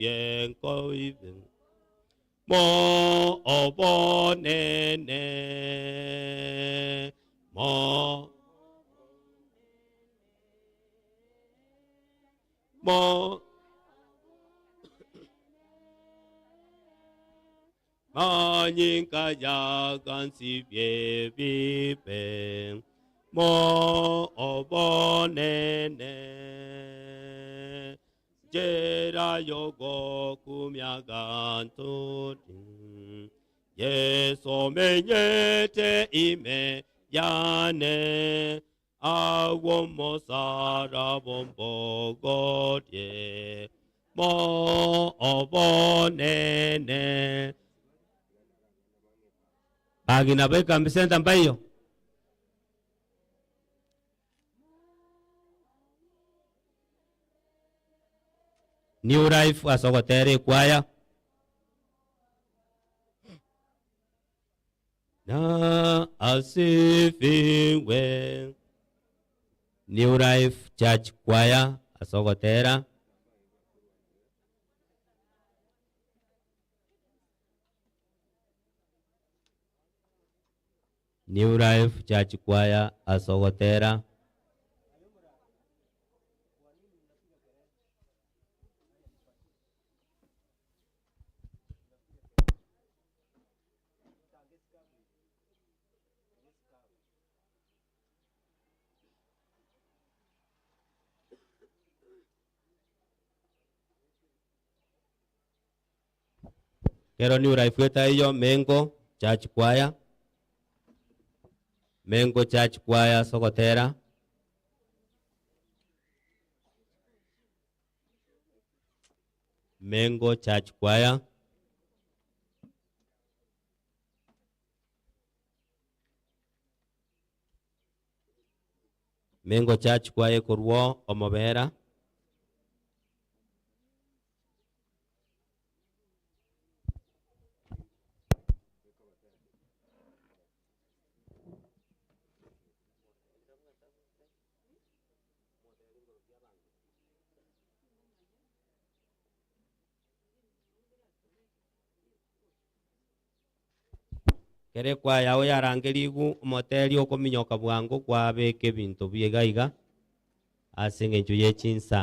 Yenko Mo obonene mo mo manyinga yagansi byebibe mo obonene jera yogo kumyagantori Yesu menyete ime yane awo mosara bombogorie mo obonene bagina bekambisenta mbaiyo New Life ase ogotera ekwaya. Na asifiwe. New Life Church Choir ase ogotera. New Life Church Choir ase ogotera. Kero New Life etaiyo Mengo Church Choir. Mengo Church Choir ase ogotera. Mengo Church Choir. Mengo Church Choir ekorwa omobera. Kere ekwaya yao yarangerigwe omoteri okominyoka bwango kwabeka ebinto biga iga ase eng'encho ye chinsa.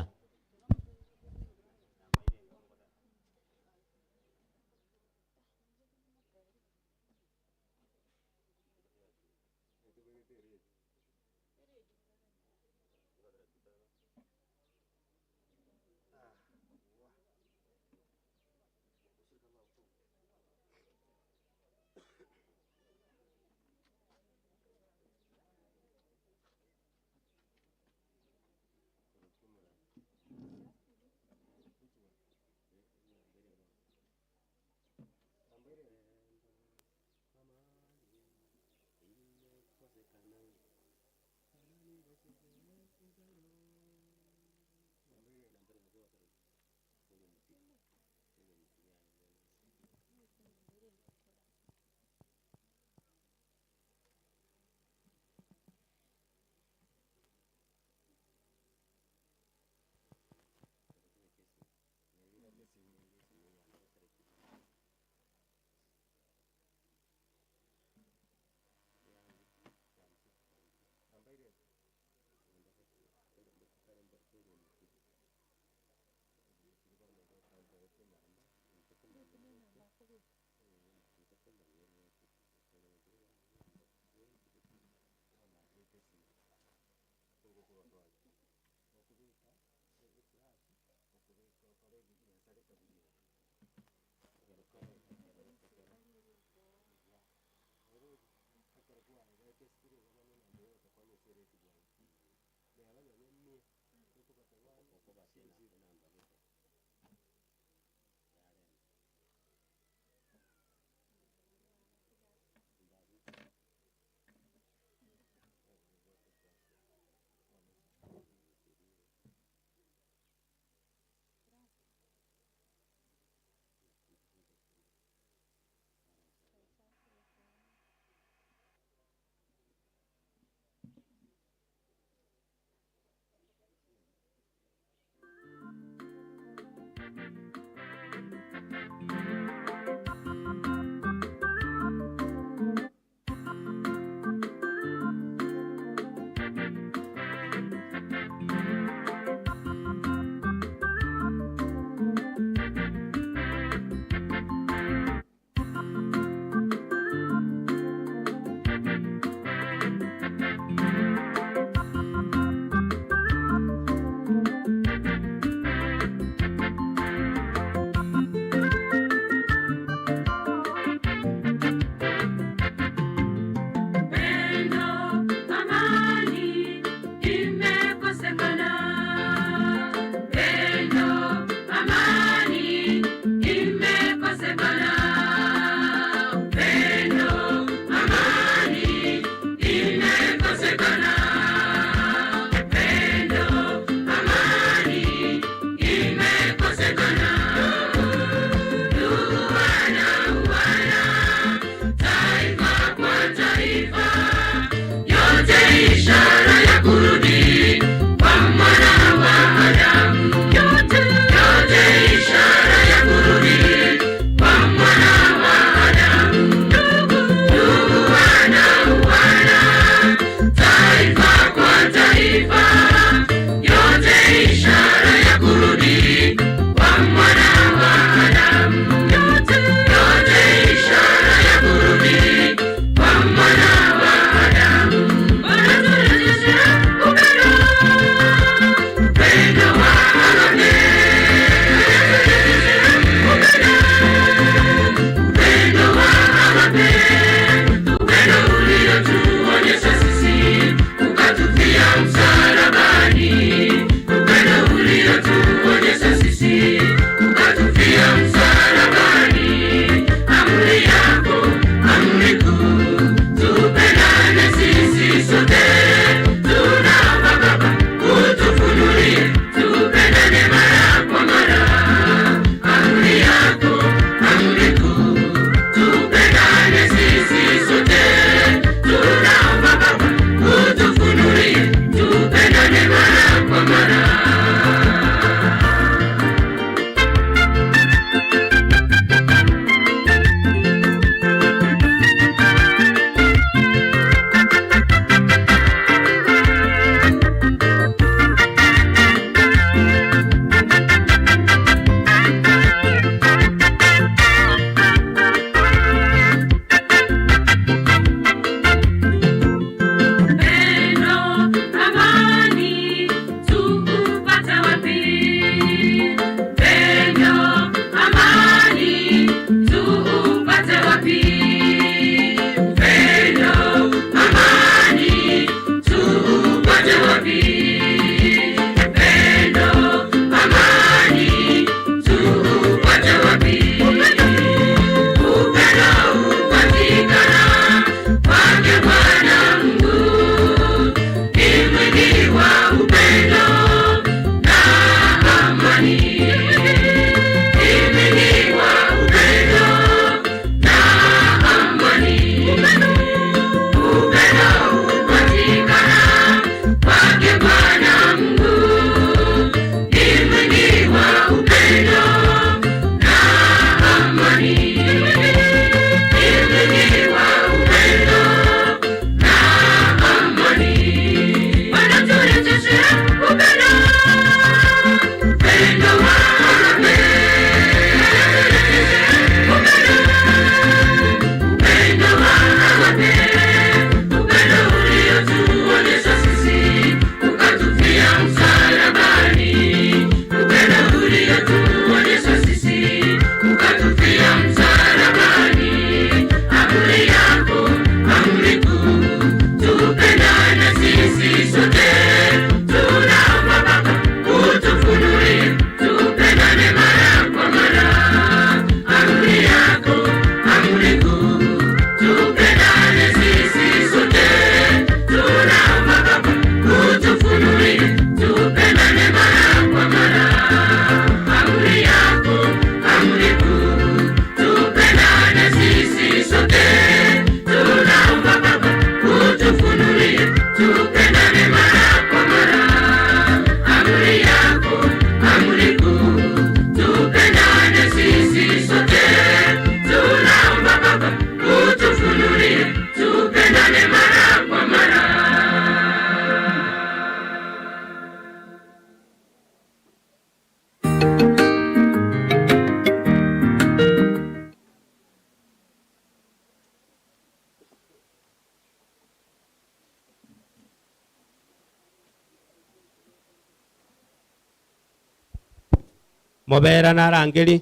Mobera narangeri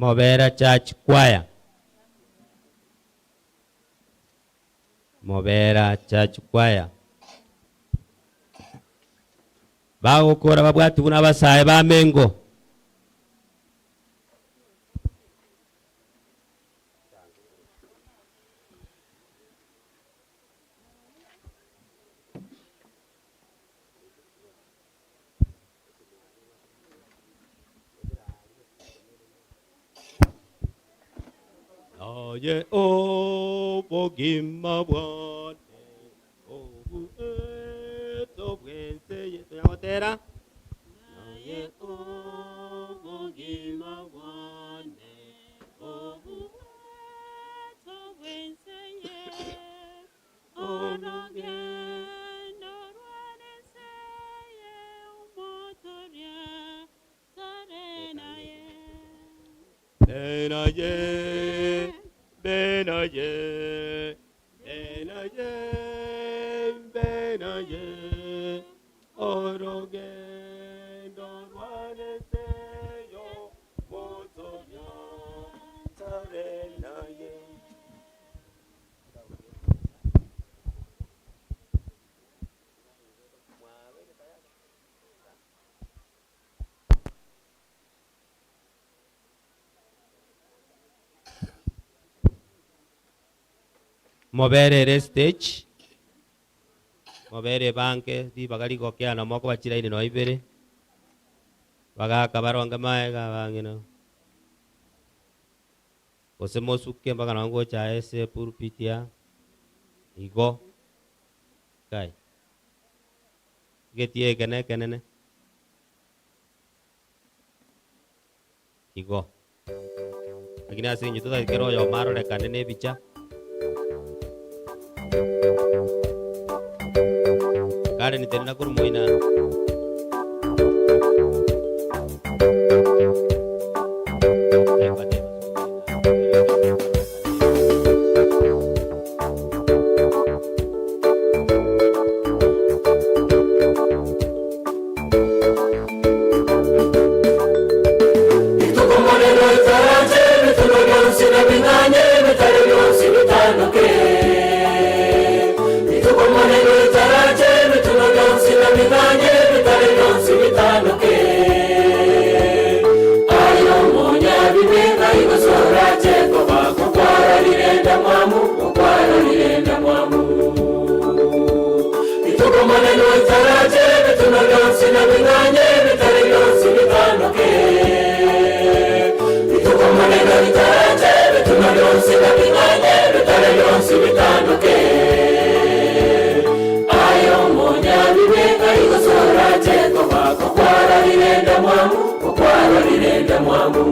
Mobera Church Choir. Mobera Church Choir. Bagokora babwati buna abasae b'amengo. Naye obogima bwane obueto bw'ense eye. Tonya gotera? Naye obogima bwane Obueto bw'ense eye, orogendo rw'ense eye, omotoria tare naye. Benaye, benaye, benaye, benaye, orogendo rw'ense eye, omotoria tare naye. Mobere ere stage mobere banke ribaga rigokeana moko bachiraine no ibere bagaka baronge maega bang'ina gose mosuke mpaka nabo ngocha ase pulpit ya igo kai egetie eke na ekenene igo lakini ase eng'encho totari kera oyomo arorekane na ebicha. Karen tenena korwa moino aa. Teba, teba, Itukumoneno itarache bituno byonsi na bing'anye bitare byonsi bitanduke Itukumoneno itarache bituno byonsi na bing'anye bitare byonsi bitanduke Ayo munyabibe ayigosorache koba kukwara rirenda mwamu kukwara rirenda mwamu Itukumoneno itarache bituno byonsi na bing'anye bitare byonsi bitanduke Itukumoneno itarache bituno byonsi na bing'anye bitare byonsi bitanduke Ayo munyabibe ayigosorache koba kukwara rirenda mwamu kukwara rirenda mwamu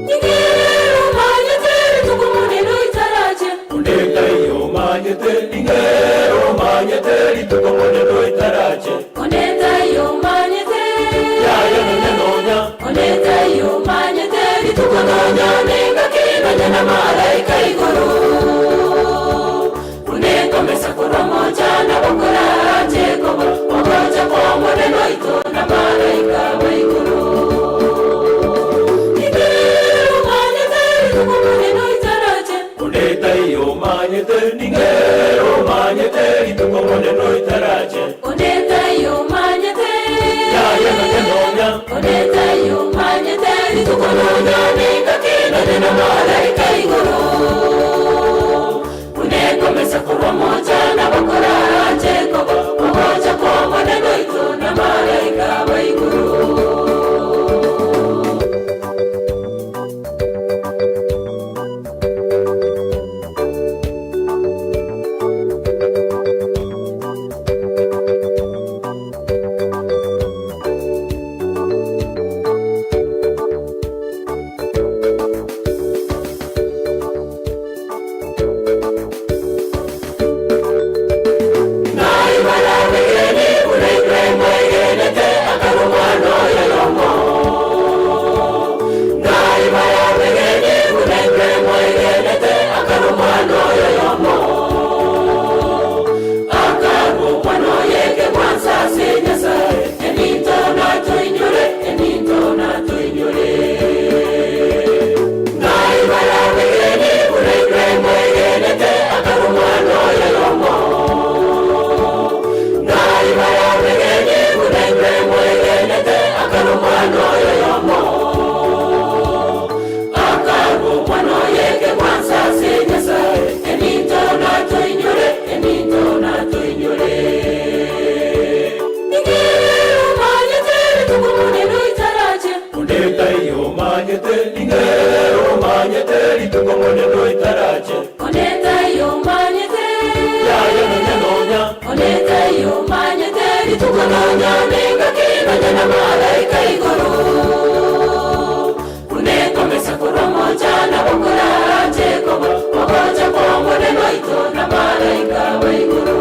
Ningero manyete ritukumoneno itarache Undeta iyo manyete ingero manyete rituko moneno itarache Oneta yo manyete Yaya nonya nonya Oneta yo manyete rituko nonya nenga kinanya na malaika igoro Unekomesa kurwa moja na bokora Jacob ogocha kwa moneno ito na malaika wa igoro Ningero manyete rituko moneno itarache Undeta iyo manyete ingero manyete rituko moneno itarache Oneta yo manyete Yaya nonya nonya Oneta yo manyete rituko nonya nenga kinanya na malaika igoro Unekomesa kurwa moja na bokora Jacob ogocha kwa moneno ito na malaika wa igoro Onetayo manyete, ningero manyete, rituko moneno itarache. Onetayo manyete, Yaya nonya nonya, onetayo manyete, rituko nonya nengaki nonya na malaika igoro. Unekomesa korwa moja na bokora Jacob, ogocha kwa moneno ito na malaika wa igoro.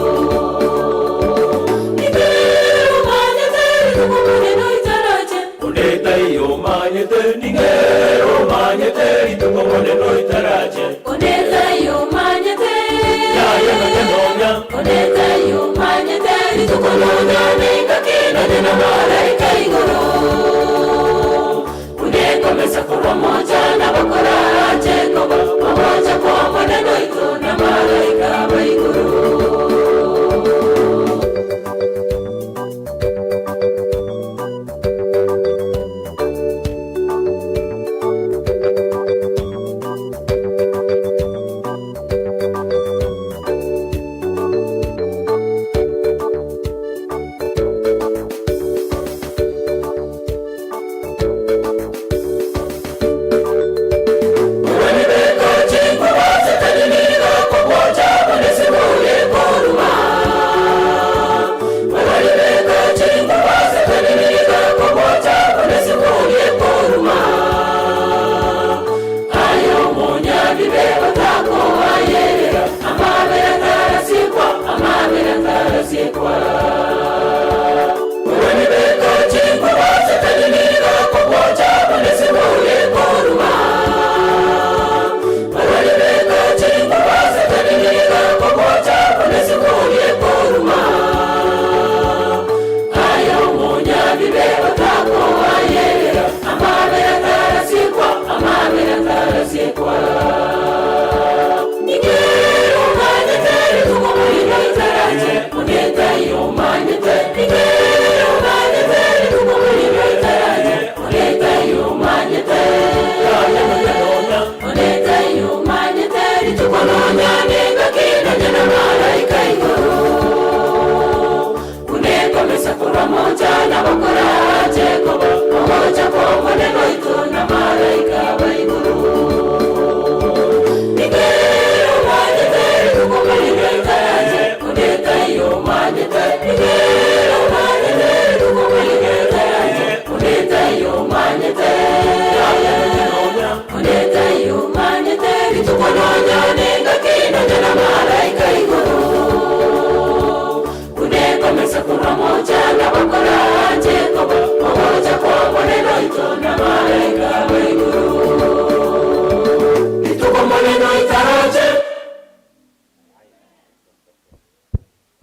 Ningero manyete, rituko moneno itarache. onetayo manyete, ningero manyete, rituko moneno itarache. Onetayo manyete, Yaya nonya nonya, onetayo manyete, rituko nonya nengaki nonya na malaika igoro. Unekomesa korwa moja na bokora Jacob, ogocha kwa moneno ito na malaika wa igoro.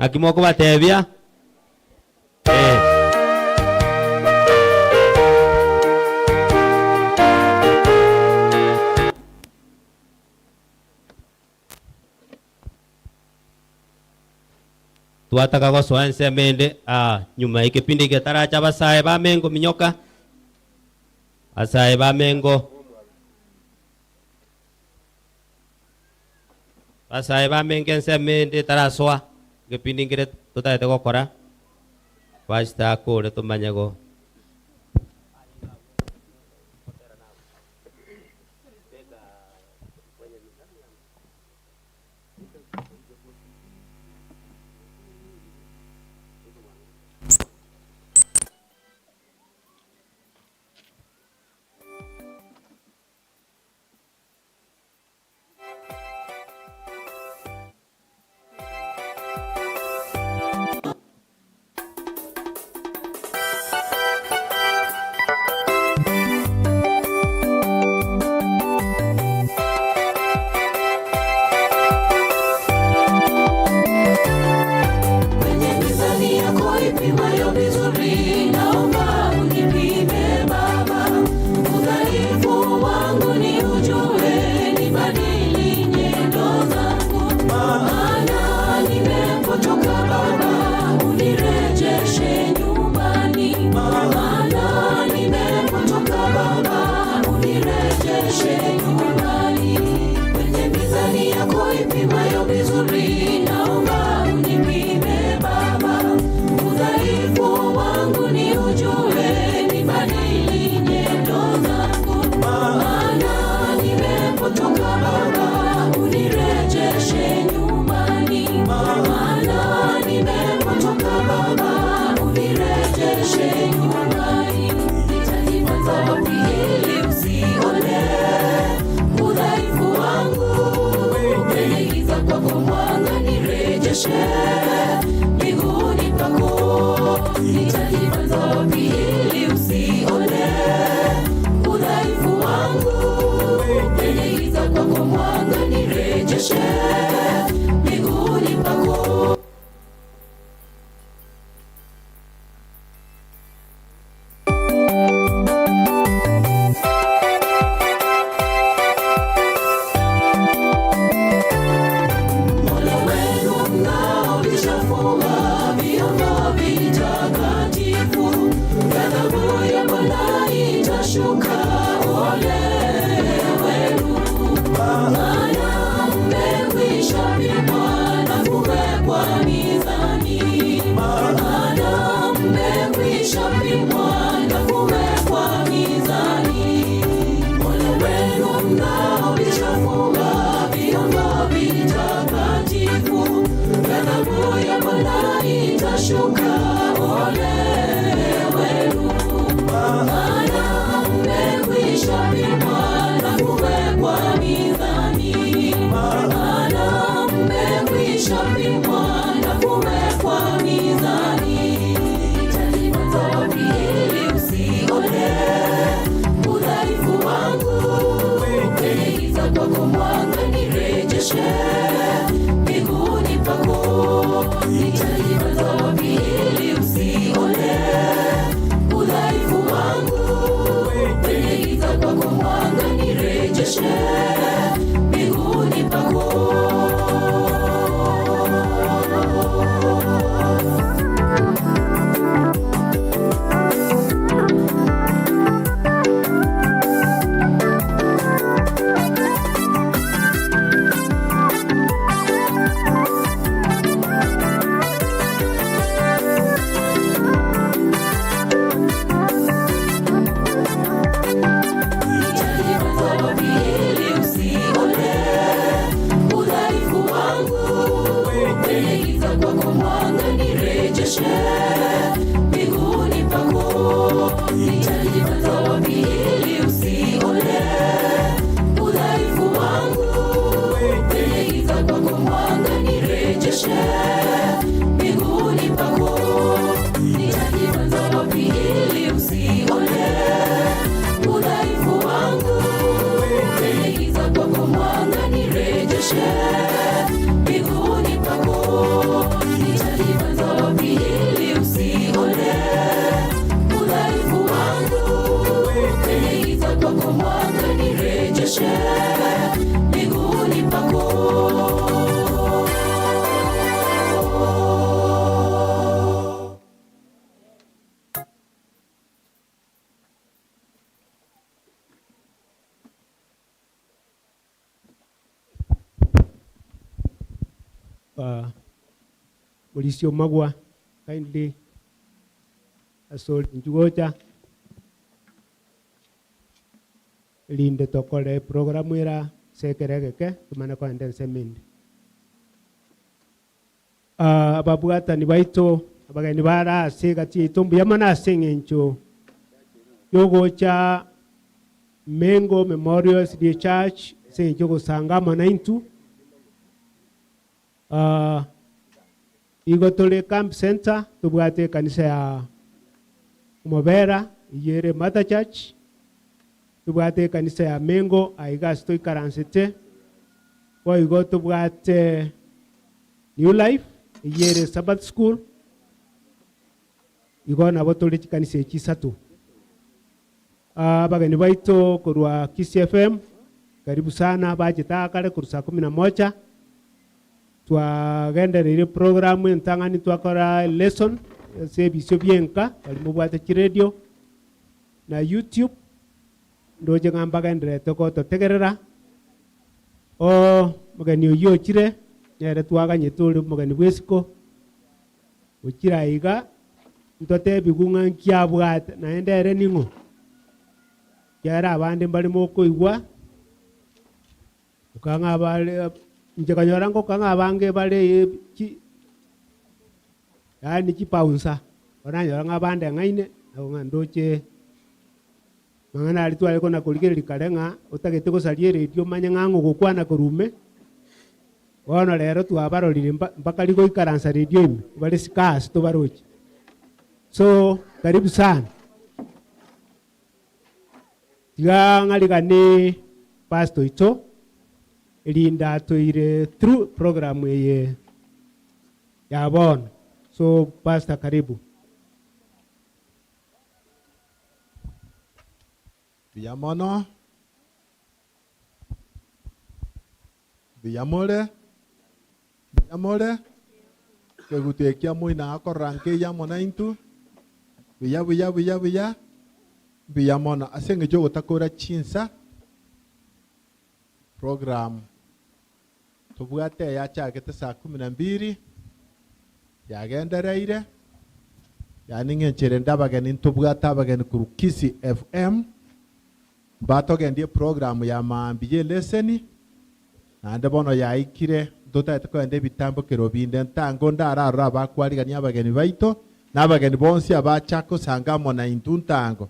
Akimoko batebia twataka gosoa ensemo ende nyuma ekipindi getaracha basae bamengo minyoka basae bamengo basae bamengo ensemo ende tarasoa kipindi ngire tutaete gokora pastor akure tumanye go Kwenye mizani yako ipimayo vizuri, naomba unipime Baba. Udhaifu wangu ni ujue, nibadili nyendo zangu. Maana nimepotoka Baba, unirejeshe nyumbani. Maana nimepotoka Baba, unirejeshe nyumbani. Kwenye mizani yako ipimayo vizuri, naomba unipime Baba. Udhaifu wangu ni ujue, nibadili nyendo itashuka, ole wenu. Maana mmekwisha pimwa na kuwekwa mizani. Maana mmekwisha pimwa na kuwekwa mizani. Ole wenu mnaovichafua vyombo vitakatifu, ghadhabu ya Bwana itashuka, ole wenu. Maana mmekwisha pimwa na kuwekwa mizani. Maana mmekwisha pimwa na kuwekwa mizani. Nitajifunza wapi ili usione udhaifu wangu? Kwenye giza kwako mwanga nirejeshe miguuni pako. Nitajifunza wapi ili usione udhaifu wangu? Kwenye giza kwako mwanga nirejeshe miguuni pako. Nitajifunza wapi ili usione udhaifu wangu? Kwenye giza kwako mwanga nirejeshe miguuni pako. Nitajifunza wapi ili usione udhaifu wangu? Kwenye giza kwako mwanga nirejeshe miguuni pako. Nitajifunza wapi ili usione udhaifu wangu? Kwenye giza kwako mwanga nirejeshe miguuni pako. Nitajifunza wapi ili usione udhaifu wangu? Kwenye giza kwako mwanga nirejeshe miguuni pako. Mulisio Magwa, kindly asol njugocha linde tokore programu era sekeregeke tumane koenda ense emende. Ababwatani baito abageni bara ase egati yaito mbuya mono ase eng'encho yogocha Mengo Memorial SDA Church ase eng'encho yogosanga amo naintwe. Igo tore Camp Center tobwate ekanisa ya Omobera eyio ere Mother Church, tobwate ekanisa ya Mengo aiga ase toikaransete, boigo tobwate New Life eyio ere Sabbath School, igo nabo tore chikanisa echi isato. Abageni baito korwa Kisii FM, karibu sana bachete aa kare korwa saa kumi na moja, twagendereire programu entang'ani twakora lesson ase ebisio bia enka bari mobwate chiradio na YouTube, ndoche ng'a mbagenderete gototegerera, oo omogeni oywo ochire, nere twaganyete ore omogeni bwa esiko, ochire aiga, ntotebiwu ng'a nki abwate, naende ere ning'o, ekiagera abande mbare mokoigwa, okang'a bare inche konyora ngokang'a abange bare chi yaani chibouncer, oranyora ng'a abande ng'aine, nabo ng'a ndoche mang'ana aria tware kona korigereria kare ng'a otagete gosaria eredio omanye ng'a ng'o ogokwana korwa ime, bono rero twabarorire mba mpaka rigoikaransa redio ime, bare scarce tobaroche. So karibu sana. Tiga ng'arigane pastor oito, erinde atoire through program eye ya bono. So pastor karibu. Mbuya mono, mbuya more, mbuya more, ekegutu ekia moina akorora nkeiyo amo naintwe, buya buya buya buya. Mbuya mono ase eng'encho yogotakora chinsa program tobwate eyachagete saa kumi na mbili yagendereire yaani ng'encho erende abageni ntobwate abageni korwa Kisii FM mbatogendie program ya maambia ye leseni naende bono yaikire ntotagete kogenda ebitambo kero binde ntango ndararore abakwarigania abageni baito na abageni bonsi abacha kosanga amo naintwe ntango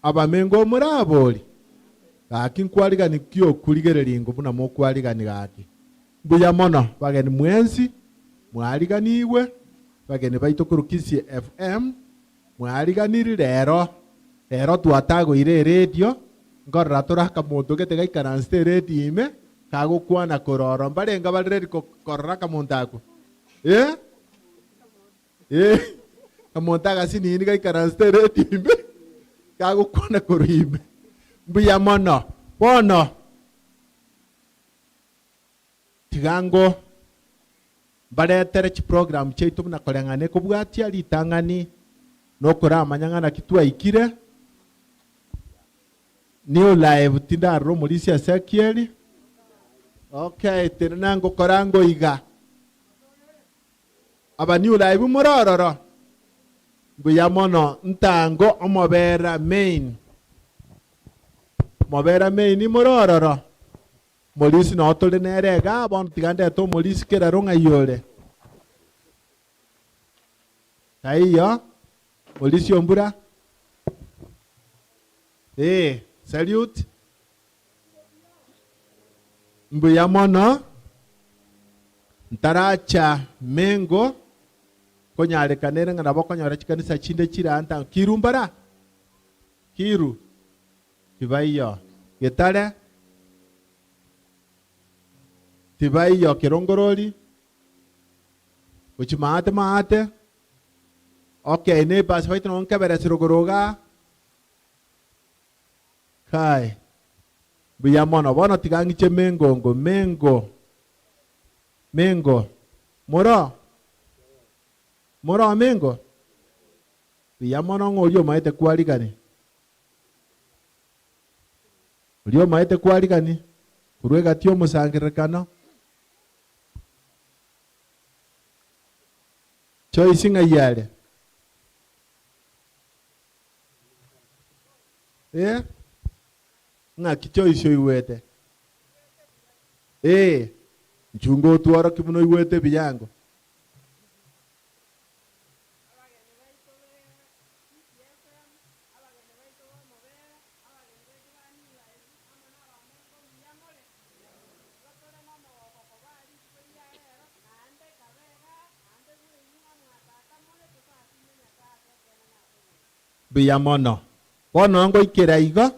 Abamengo omorabori, Gaki nkwarigani ki okurigereria ingo buna mokwarigani gaki? Mbuya mono bageni mwensi mwariganigwe, bageni baito korwa Kisii FM mwariganiri rero. Rero twatagoire eredio, nkorora tore akamonto gete gaikaransete eredio ime kagokwana kororo. Mbarenga bare ready korora akamonto akwo? Eh? Ee, omonto agasinini gaikaransete eredio ime, gagokwana korwa ime, Mbuya mono. Bono tiga ngo mbaretere chiprogram chiaito buna koreng'ana ekobwatia ritang'ani nokoramanya ng'a naki twaikire. New live tindarora omorisia Ezekiel. Okay, tenena ngokora ngoiga. Aba New Life more ororo? Mbuya mono ntango omobera main. Mobera main more ororo? Morisi noo tore nere igaa bono tiga ndete omorisi keraro ng'ai ore? Taiyo? Morisi ombura? Ee, salute. Mbuya mono ntaracha Mengo konyarekanere ng'a nabo okonyora chikanisa chinde chire aa ntango. Kiru mbara? Kiru? Tibaiyo. Getare? Tibaiyo. Kerongorori? Gochia maate maate? Okay, neighbors baito nabo nkeberesi rogoro igaa. Kai, mbuya mono. Bono tiga ng'iche Mengongo, Mengo, Mengo. Moro? Moro Mengo? Buya mono ng'a oria omaete kwarigani. Oria omaete kwarigani, korwa egati y'omosangererekano. Choice ng'ai are? Ee, ng'aki Joyce oigwete? Ee, nchunge otworokie buna oigwete ebiyango. Mbuya mono. Bono ngoikera igo,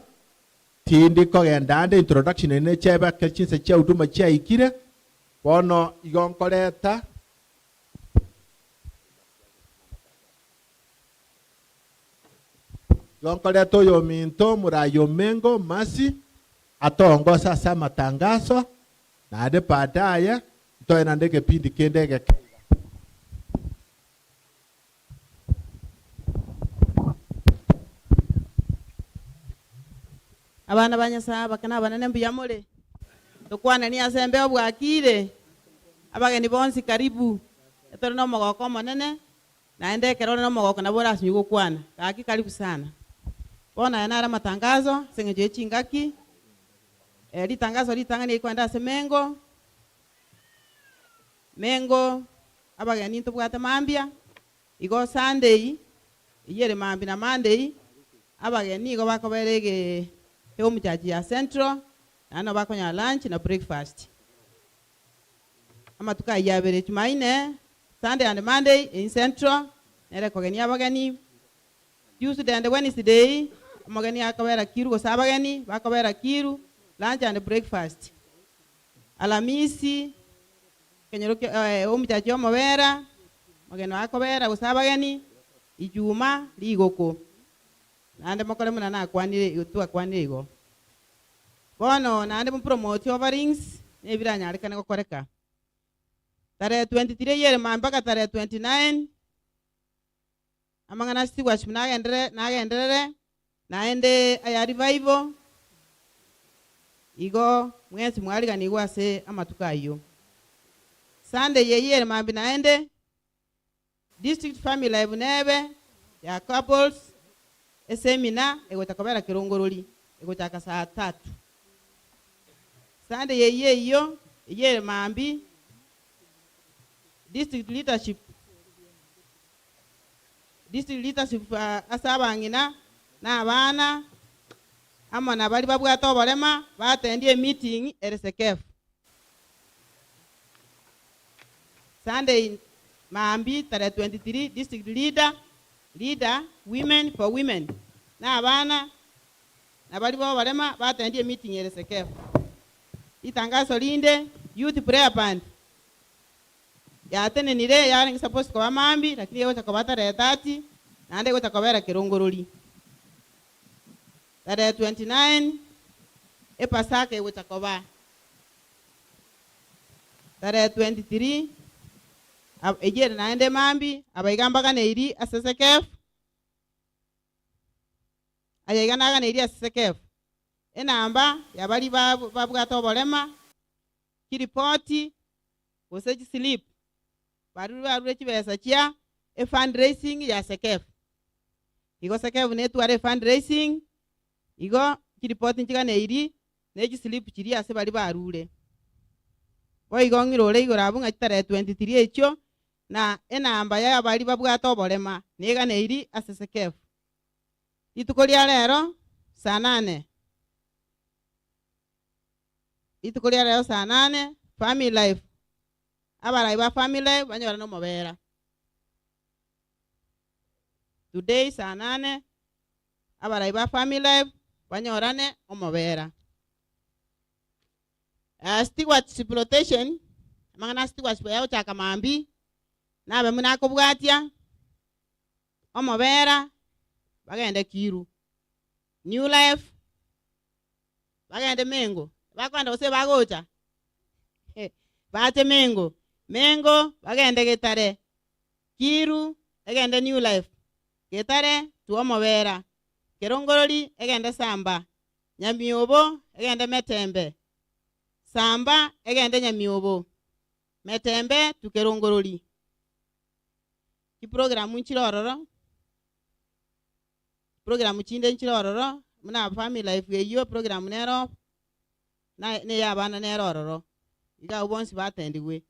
tindi kogenda ande introduction eye nechebe ekero chinsa chia huduma chiaikire, bono igo nkoreta. Igo nkoreta oyominto omoraia omengo Mercy atongose ase amatangaso, naende baadaye ntoe naende egepindi kende egeke iga. Abana ba Nyasae abake na abanene mbuya more? Tokwananie ase embeo bwakire? Abageni bonsi karibu. Etore nomogoko omonene, naende ekero ore nomogoko nabo orasinywe gokwana. Gaki karibu sana. Bono aya naro amatangazo ase eng'encho ye chingaki. Ritangazo ritang'ani erikoenda ase Mengo, Mengo. Abageni ntobwate mambia, igo Sunday eyio ere mambia na Monday, abageni nigo bakobera ege home church ya Central, naende nabo bakonyora lunch na breakfast. Amatuko ayio abere, Jumaine, Sunday and Monday in Central, nere ekogenia abageni. Tuesday and Wednesday, omogeni akobera Kiru gose abageni bakobera Kiru, lunch and breakfast. Alamisi, ekenyoro kia omochachi omobera, omogeni oye akobera gose abageni, Ijuma, rigoko. Naende mokore buna nakwanire igo twakwanire igo. Bono naende mopromote offerings, na ebiranyarekane gokoreka. Tarehe 23 eyere mambia mpaka tarehe 29, amang'ana ase Stewardship nagenderere nagenderere. Naende aya revival, igo mwensi mwariganigwe ase amatuko ayio. Sunday eyio ere mambia naende, District Family Life nebe ya couples esemina egocha kobera Kerongorori egochaka saa tatu. Sunday eyio eyio eyio ere mambia, District Leadership District Leadership ase abang'ina na abana amo na baria babwate oborema batendie emeeting ere Sekefu. Sunday mambia tarehe 23 District Leader, Leader Women for Women na abana na baria boborema batendie emeeting ere Sekefu. Ritangaso rinde Youth Prayer Band Yatenenire, yarenge supposed koba mambia, lakini egocha koba tarehe 30, naende egocha kobera kerongorori. Tarehe 29, epasaka egocha koba. Tarehe 23, ab- eyio ere naende mambia, abaiga mbaganeiri ase Sekefu, aya iga naganeiri ase Sekefu, enamba ya baria ba- babwate oborema, chiripoti, gose chislip, barure barure chibesa chia efundraising ya Sekefu. Igo Sekefu netware efundraising, igo chiripoti nchiganeiri ne chislip chiria ase baria barure. Boigo ng'irore igoro abwo ng'a chitarehe 23 echio na enamba ya baria babwate oborema neganeiri ase Sekefu. Rituko ria rero saa nane. Rituko ria rero saa nane, Family Life, abarai ba Family Life banyorane omobera. Today saa nane, abarai ba Family Life banyorane omobera. Uh, stewardship rotation, amang'ana a stewardship yagochaka mambia, nabe buna akobwatia, omobera, bagende Kiru. New Life, Bagende Mengo, bakoenda gose bagocha? Bache Mengo, Mengo bagende Getare, Kiru egende New Life, Getare to Omobera, Kerongorori egende Samba, Nyamiobo egende Metembe, Samba egende Nyamiobo, Metembe to Kerongorori. Chiprogramu nchire ororo. Programu chinde nchire ororo, buna Family Life eyio programu nero na neya abana nere ororo. Iga abwo bonsi batendigwe.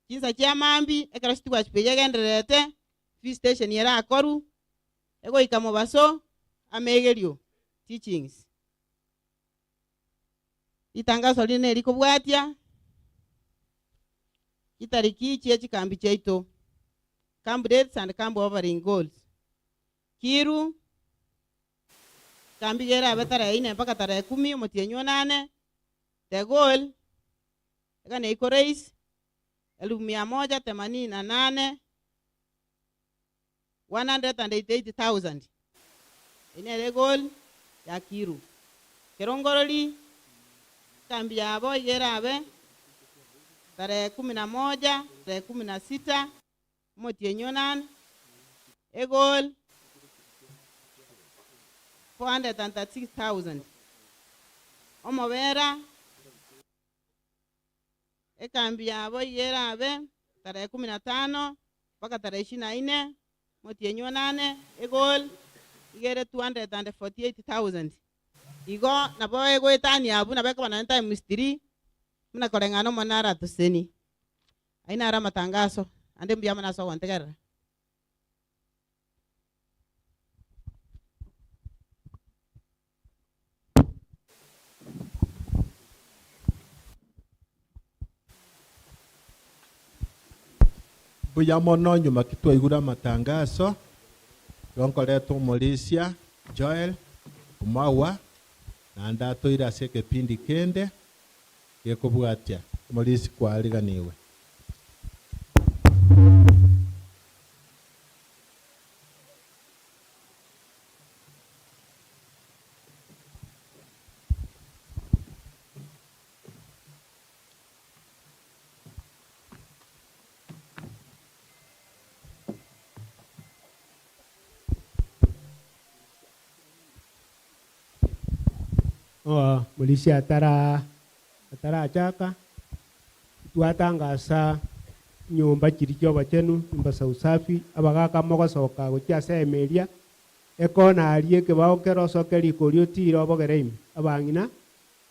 Chinsa chia mambia ekero stewardship eyio egendererete, visitation erakorwu, egoika mobaso, amegerio, teachings. Ritangaso rinde nerikobwatia chitariki chie chikambi chiaito, camp dates and camp offering goals. Kiru, Kambi iga erabe tarehe ine mpaka tarehe kumi omotienyi o nane, the goal, iga neiko raise elifu mia moja themanini na nane, 188,000. Eyio nere egoal ya Kiru. Kerongorori, ekambi yabo iga erabe tarehe kumi na moja, tarehe kumi na sita, Omotienyi o nane, egoal 436,000. Omobera, ekambi yabo iga erabe tarehe kumi na tano mpaka tarehe ishirini na ine, omotienyi o nane, egoal iga ere 248,000. Igo nabo egoetania abwo nabo ekoba naende times three, buna koreng'ana Omonene aratosenie. Ayio naro amatangaso, naende mbuya mono ase ogontegerera. Mbuya mono nyuma ki twaigure amatangaso, igo nkoreta omorisia Joel Omagwa naende atoire ase egepindi kende. Gekobwatia, omorisia kwariganigwe. Oh, Morisia atara atarachaka, twatangasa nyomba chiri chia obochenu, nyumba za usafi, abagaka mogosoka gochia ase ema eria, ekona aria ekebao kere osoke riko oria otire obogere ime. Abang'ina,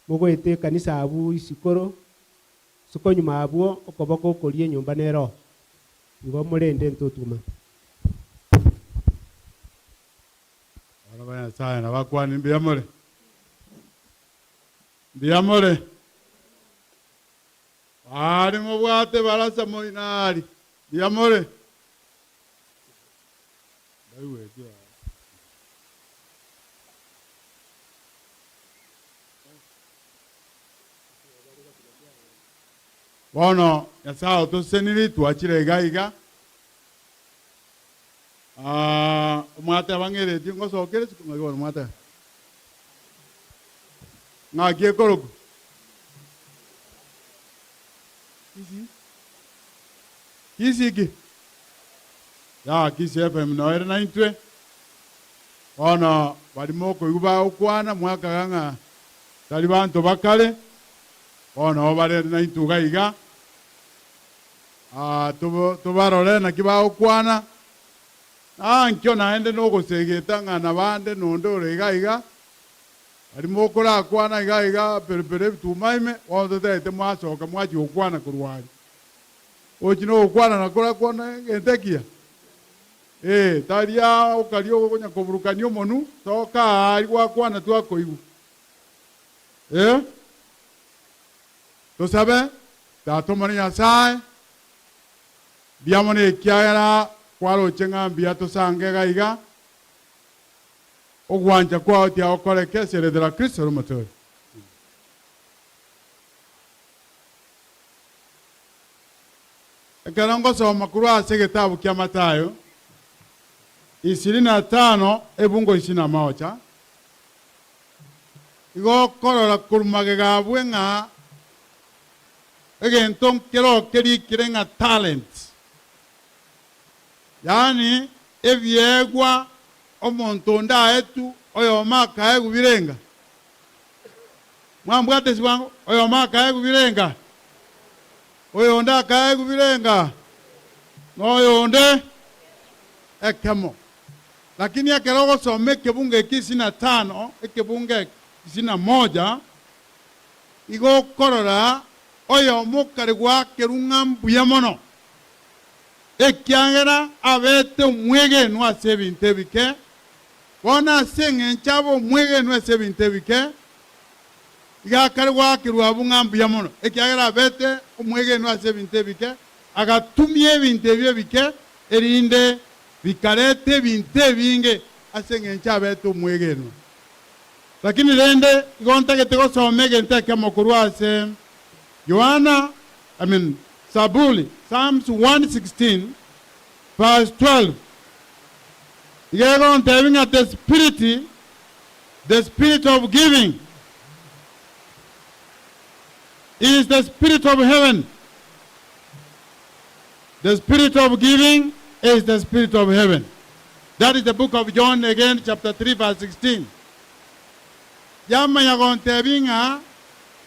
mogoeta ekanisa abwo isikoro, isiko nyuma abwo, okoboko okoria enyomba nere oo. Igo morende ntotuma. Abana ba Nyasaye nabakwanire, mbuya more? Mbuya more? Aria mobwate ebarasa moino aria, mbuya more? Mbaigweti aa. Bono Nyasae otosesenirie twachire iga iga. Ah, omwateba ng'a eredio ngosokere isiko ng'aki bono mwateba? Ng'aki ekorokwa? Kisii? Kisii ki? Ya, Kisii FM noyo ere naintwe. Bono baria mokoigwa bagokwana mwakaga ng'a tari banto bakare, bono nabo bare naintwe iga iga. Aa, tobo, tobarore naki bagokwana. Na ankio naende nogosegeta ng'a nabande nonde ore iga iga, baria mokorakwana iga iga pere-pere ebituma ime, bono totagete mwasoka mwachia gokwana korwa aria. Gochi nogokwana na korakwana egento ekiya? Ee, tari aa okaria okonya koburukania omonwe, soka aa aria gwakwana twakoigwa. Ee. Tosabe, Tata Omonene Nyasae, mbuya mono ekiagera kwaroche ng'a mbuya tosange iga iga, ogwancha kwao tiagokoreke ase erieta ria Kristo ere Omotoori. Ekero ngosoma korwa ase egetabu kia Mathayo 25 ebungo isini na moja, Igo okorora korwa magega abwe ng'a egento nkero kerikire ng'a talents, yaani ebiegwa omonto onde aetwe oyomo akaegwa birenga. Mwambwate ase bwango? Oyomo akaegwa birenga, oyonde akaegwa birenga, na oyonde ekemo. Lakini ekero ogosoma ekebungo eke isini na tano, ekebungo eke isini na moja, igo okorora oyomo okare goakerwa ng'a mbuya mono, ekiagera abete omwegenwa ase ebinto ebike, bono ase engencho abe omwegenwa ase ebinto ebike, igo akare goakerwa abwo ng'a mbuya mono, ekiagera abete omwegenwa ase ebinto ebike, agatumia ebinto ebio ebike, erinde bikareta ebinto ebinge ase engencho abete omwegenwa. Lakini rende igo ntagete gosoma egento ekemo korwa ase Yohana, I mean, Saburi, Psalms 116 verse 12, iga egontebia ng'a the spirit, the spirit of giving is the spirit of heaven. The spirit of giving is the spirit of heaven. That is the book of John again chapter 3 verse 16. Yamanya gontebia ng'a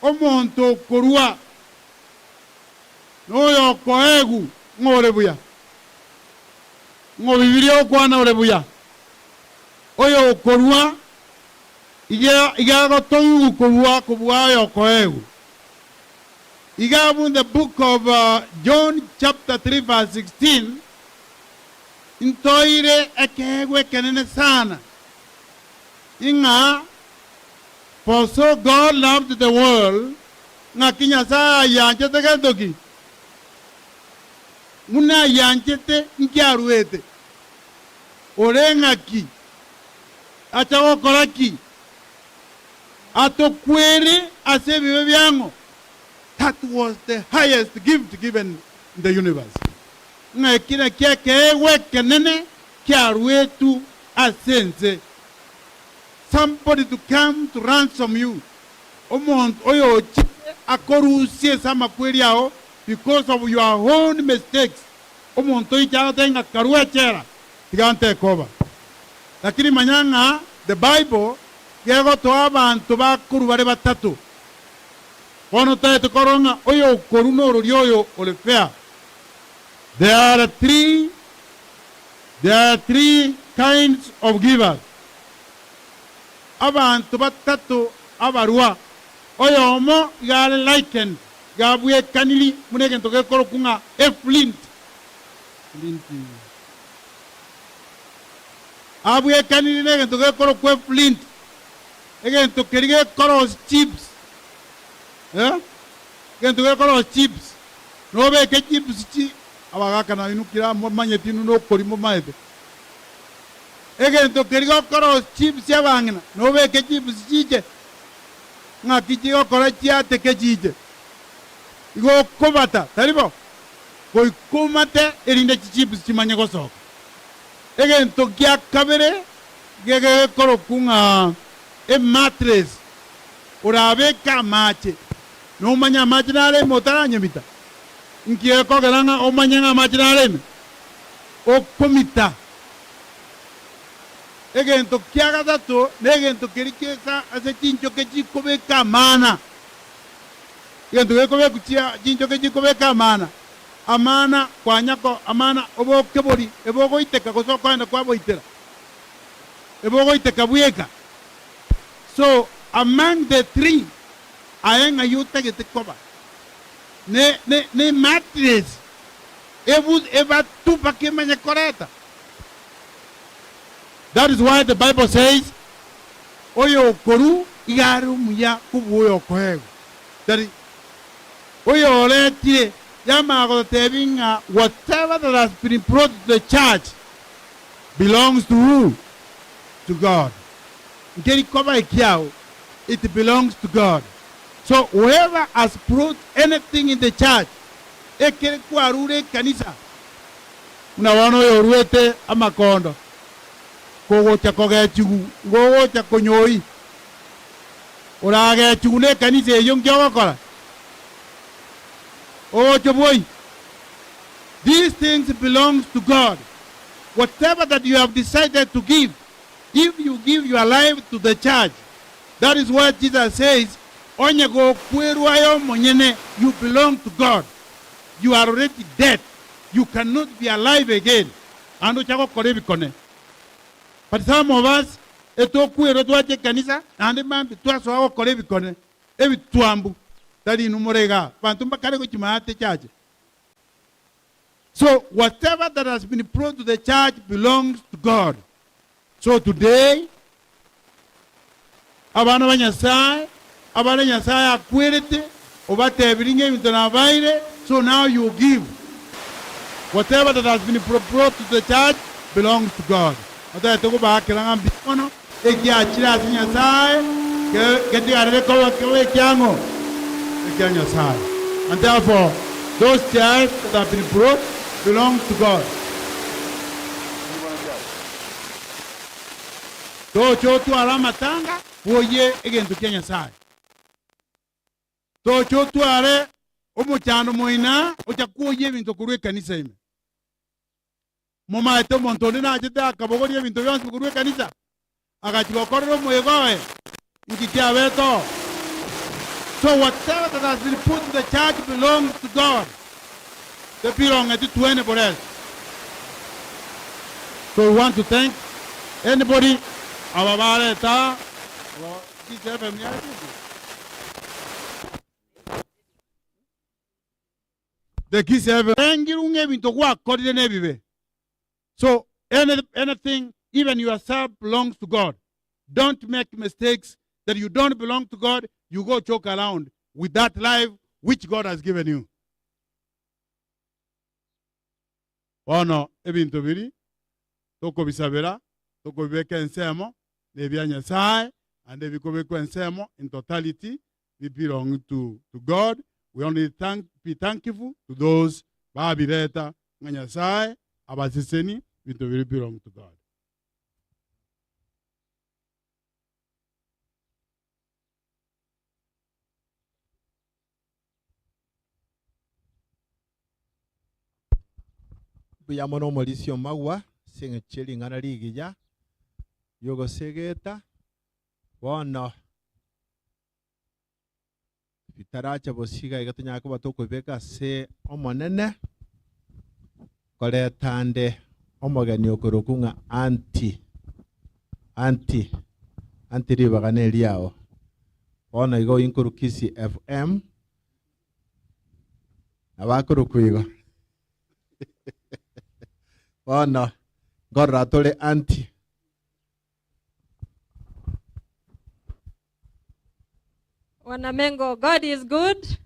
omonto okorua noyo okoegwa ng'a ore buya. Ng'o Bibilia okwana ore buya? Oyo okorua iga iga agotoigwa korua kobua oyo okoegwa. Iga abwo in the book of John chapter 3 verse 16, ntoire ekeegwa ekenene sana, ing'a For so God loved the world, ng'aki Nyasae ayianchete gento ki? Buna ayianchete nki aruete? Ore ng'aki? Acha gokora ki? Atokwere ase ebibe biang'o? That was the highest gift given in the universe. Ng'a eki nakio ekeegwa ekenene kiaruetwe ase ense. Somebody to come to ransom you. Omonto oyochire akorusie ase amakweri ao because of your own mistakes. Omonto oiche agotebie ng'a karue echela, tiga ntake over. Lakini manya ng'a the Bible. Gegotoa abanto bakorwa bare batato. Bono otaete korora ng'a oyo okorwa norori oyo ore fair. There are three there are three kinds of givers. Abanto batato abarwa, oyomo iga are likened, iga abwekaniri buna egento gekorokwa ng'a a flint. Flint. Abwekaniri negento gekorokwa eflint, egento keria gekorosia chips, eh, egento gekorosia chips. Nobeke chips chi abagaka nainwe kera momanyeti inwe nokoria momaete. Egento keria gekorosia chips abang'ina, nobeke chips chiche, ng'aki chigokora chiateke chiche. Igo okobata, tari bo? Goika omate erinde chichips chimanye gosoka. Egento gia kabere gegekorokwa ng'a emattress, orabeke amache, nomanye amache nare ime otaranyemita. Inki gekogera ng'a omanye ng'a amache nare ime? Okomita. Egento kia gatato negento keria gesa ase chinchoke chikobeka amana. Egento gekobekwa chia chinchoke chikobeka amana. Amana kwanya ko amana obokebori ebogoiteka gose okoenda kwaboitera ebogoiteka bweka. So among the three aye ng'ai otagete koba ne ne ne mattress ebu ebatu mpaka emanye koreta. That is why the bible says oyo okoru iga are omuya kobua oyo okoegwa. Tari oyoretire yamanya gototebia ng'a whatever that has been brought to the church belongs to who? To God. Nkeri koba ekiao, it belongs to God. So whoever has brought anything in the church, ekere kwarure ekanisa, buna bono oyo oruete amakondo, kogocha kogechigu, igo ogocha konyoi, Oragechigwe nekanisa eyio nki ogokora? Ogocha bwoi. These things belongs to God. Whatever that you have decided to give, if you give your life to the church, that is why Jesus says, onye gokwerwa aye omonyene, you belong to God. You are already dead. You cannot be alive again. Naende ocha gokora ebikone. But some of us etokwerwa twacha ekanisa naende mambia twasoa gokora ebikone ebitwambu tari inwe more igaa abanto mbakare gochia maate chache. So whatever that has been brought to the church belongs to God. So today abana ba Nyasaye abare Nyasaye akwerete obatebirie ng'a ebinto nabaire so now you give. Whatever that has been brought to the church belongs to God. Otagete kobaakera ng'a mbuya mono, ekiachire ase Nyasae ketigarere koba koba ekiang'o? Ekia Nyasae. And therefore those chairs that have been brought belong to God. Tocha otware amatanga bwoyie egento kia Nyasae. Tocha otware omochando moina ocha kwoyia ebinto korwa ekanisa ime. Momaete omonto onde nachete akabogoria ebinto bionsi korwa ekanisa, agachia gokorera omoyega oye, inki kiabete oo? So whatever that has been put in the church belongs to God, tebirongeti to anybody else. So we want to thank anybody aba bareta aa, aba GCFM yaretete? The Kisii Rengirwe ng'a ebinto gwakorire nebibe. So any, anything, even yourself belongs to God. Don't make mistakes that you don't belong to God, you go choke around with that life which God has given you. Bono ebinto biri tokobisabera, tokobibeka ensemo, nebia Nyasaye, and ebikobekwa ensemo in totality, we belong to, to God. We only thank, be thankful to those babireta ng'a Nyasaye abaseseni binto biri belong to God. Mbuya mono omorisia omagwa ase eng'encho ye ring'ana rigiya ri'ogosegeta. Bono bitaracha bosio iga tonyare koba tokoibeka ase Omonene, koreta ande omogeni okorokwa ng'a aunty, aunty, aunty ribaga neriao. Bono igo oyio nkorwa Kisii FM, nabo akorokwa igo. Bono nkorora tore aunty. Wanamengo, God is good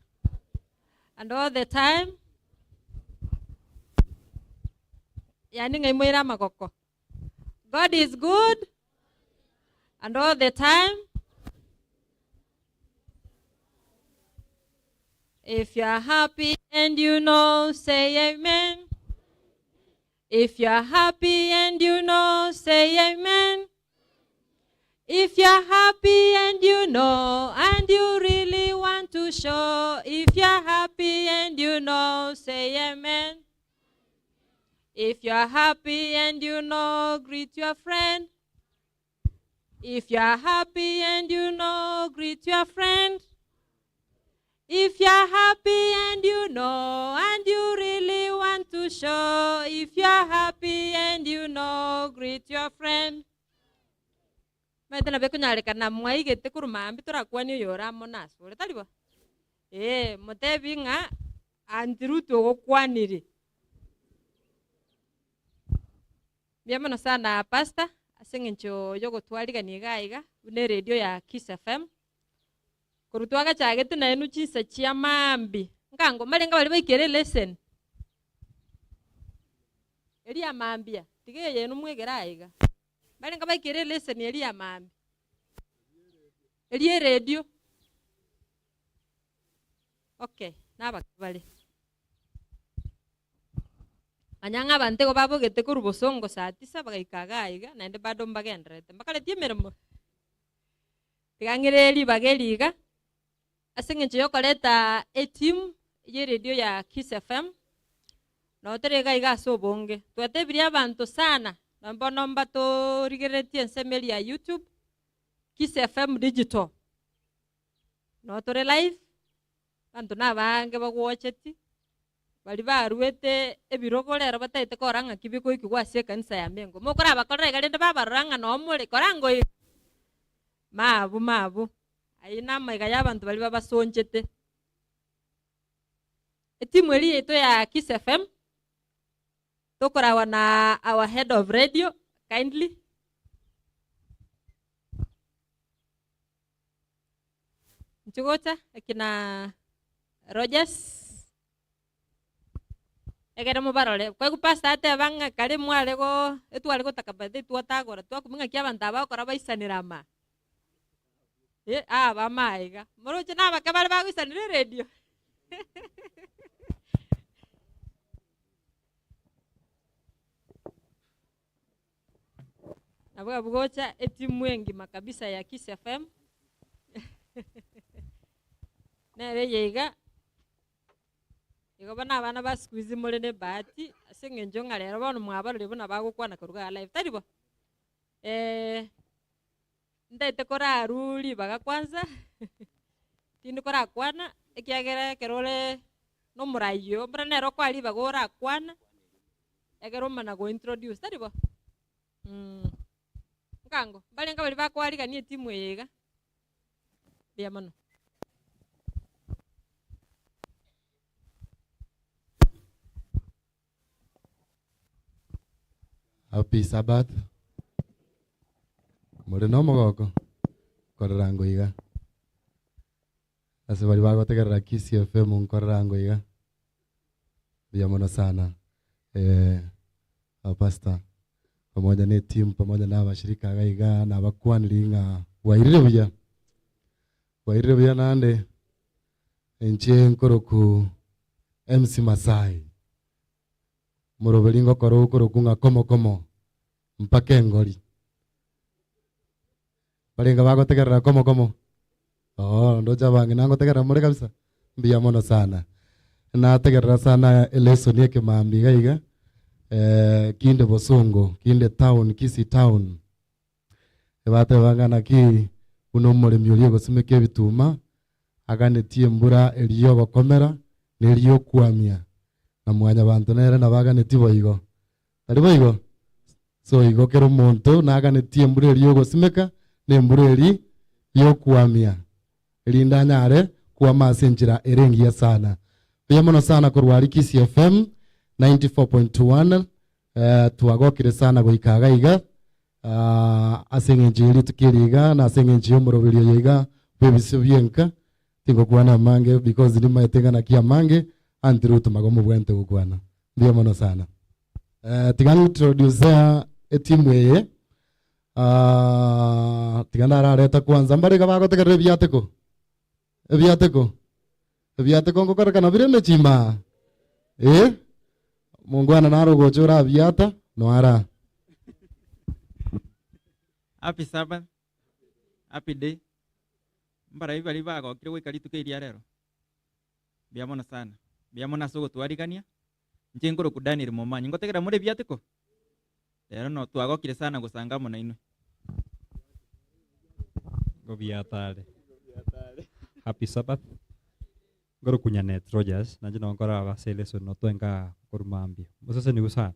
and all the time. Yani ng'ai moire amagoko. God is good and all the time. If you are happy and you know, say amen. If you are happy and you know, say amen. If you are happy and you know, and you really want to show, if you are happy and you know, say amen. If you are happy and you know, greet your friend. If you are happy and you know, greet your friend. If you are happy and you know, and you really want to show, if you are happy and you know, greet your friend. Maete nabo ekonyarekana mwaigete korwa maambia torakwanie oyo ore amo nase ore, tari bo? Ee, motebi ng'a Aunty Ruth ogokwanire. Mbuya mono sana Pastor ase eng'encho yogotwarigania iga iga buna eredio ya Kiss FM. Korwa twagachagete nainwe chinsa chia maambia, nkango marenge baria baikere eleseni eria ya maambia, tiga eye yaino mwegere aiga. Barenge baikere eleseni eria ya maambia, eria eredio. Okay, nabake bare. Manya ng'a abanto igo babogete korwa bosongo saa tisa bagaika iga aiga, naende bado mbagendererete, mbakareti emeremo. Tiga ng'ire ribaga eri iga, ase eng'encho yokoreta eteam y'eredio ya Kiss FM, nabo tore iga iga ase obonge. Twatebirie abanto sana, nonye bono mbatorigereretie ensemo eria ya YouTube, Kiss FM Digital, nabo tore live, abanto nabaange bagwocheti. Baria baruete ebirogo rero bataete korora ng'aki bigoikigwa ase ekanisa ya Mengo. Mokorabakorera iga rende babarora ng'a noo more, kora ngoiga. Mabu, mabu. Ayio namaiga y'abanto baria babasonchete. Etimu eria yaito ya Kiss FM, tokoragwa na our head of radio, kindly. Inche gocha ekina Rogers ekere mobarore kwaigwa pastor ateba ng'a kare mware go etware gotaka by the way twatagora twakumia ng'aki abanto aba bagokora baisanere ama eh aba amaiga moroche na abake bare bagoisanera eredio. Nabo abwo gocha etimu engima kabisa ya Kiss FM nere eye iga, igo bono abana ba siku hizi more na ebahati ase eng'encho ng'a rero bono mwabarorire buna bagokwana korwa igaa live, tari bo? Ntaete korarwa ribaga kwanza, tindi korakwana, ekiagera ekero ore na omorai oyo, buna nere okoa ribaga orakwana, ekero omana go introduce, tari bo? Mh, nkango, mbarenge baria bakoarigania etimu eye iga, mbuya mono. Happy Sabbath. More nomogoko nkorera ngo iga. Ase baria bagotegerera Kisii FM nkorera ngo iga. Mbuya mono sana. Eh, our pastor pamoja ne team pamoja na abashirika iga iga nabakwaniri ng'a bwairire buya. Bwairire buya naende inche nkoroku MC Masai. Moroberi ngokora okorokwa ng'a komo komo mpaka engori. Barenge bagotegerera komo komo? Oo, ndoche abang'ina ngotegerera more kabisa. Mbuya mono sana. Nategerera sana elesson ekemambia iga iga, eh, kinde bosongo, kinde town, Kisii town. Ebateba ng'a naki Buna omoremi oria ogosimeka ebituma, aganetie embura eria y'ogokomera na eria y'okwamia, na mwanyabanto nere nabo aganetie boigo. Tari boigo? So igo kera omonto naganetie embura eria y'ogosimeka na embura eria y'okwamia, erinde anyare kwama ase enchera ere engiya sana. Mbuya mono sana korwa aria Kisii FM 94.1, eh, twagokire sana goika iga iga, ah, ase eng'encho ye rituko eri iga na ase eng'encho y'omoroberi oyo iga bw'ebisio bi'enka, tingokwana amange because nimaete ng'a naki amange, until otomaga omobwente gokwana. Mbuya mono sana. Eh, tiga ngintroduce etimu eye. Ah, tiga ndarareta kwanza mbare iga bagotegerera ebiateko ebiateko ebiateko ngokorekana bire emechima eh mongwana naro ogocha orabiata noara Happy Sabbath, happy day. Mbarai baria bagokire goika rituko eri ria rero? Mbuya mono sana. Mbuya mono ase ogotwarigania. Inche nkorokwa Daniel Momanyi. Ngotegerera more ebiateko? Rero no twagokire sana gosanga amo nainwe. Ngobiatare. Happy Sabbath. Nkorokwa Nyanet Rogers, nainche nabo nkoraba ase eleson notwenka korwa mambia. Moseseniwe sana.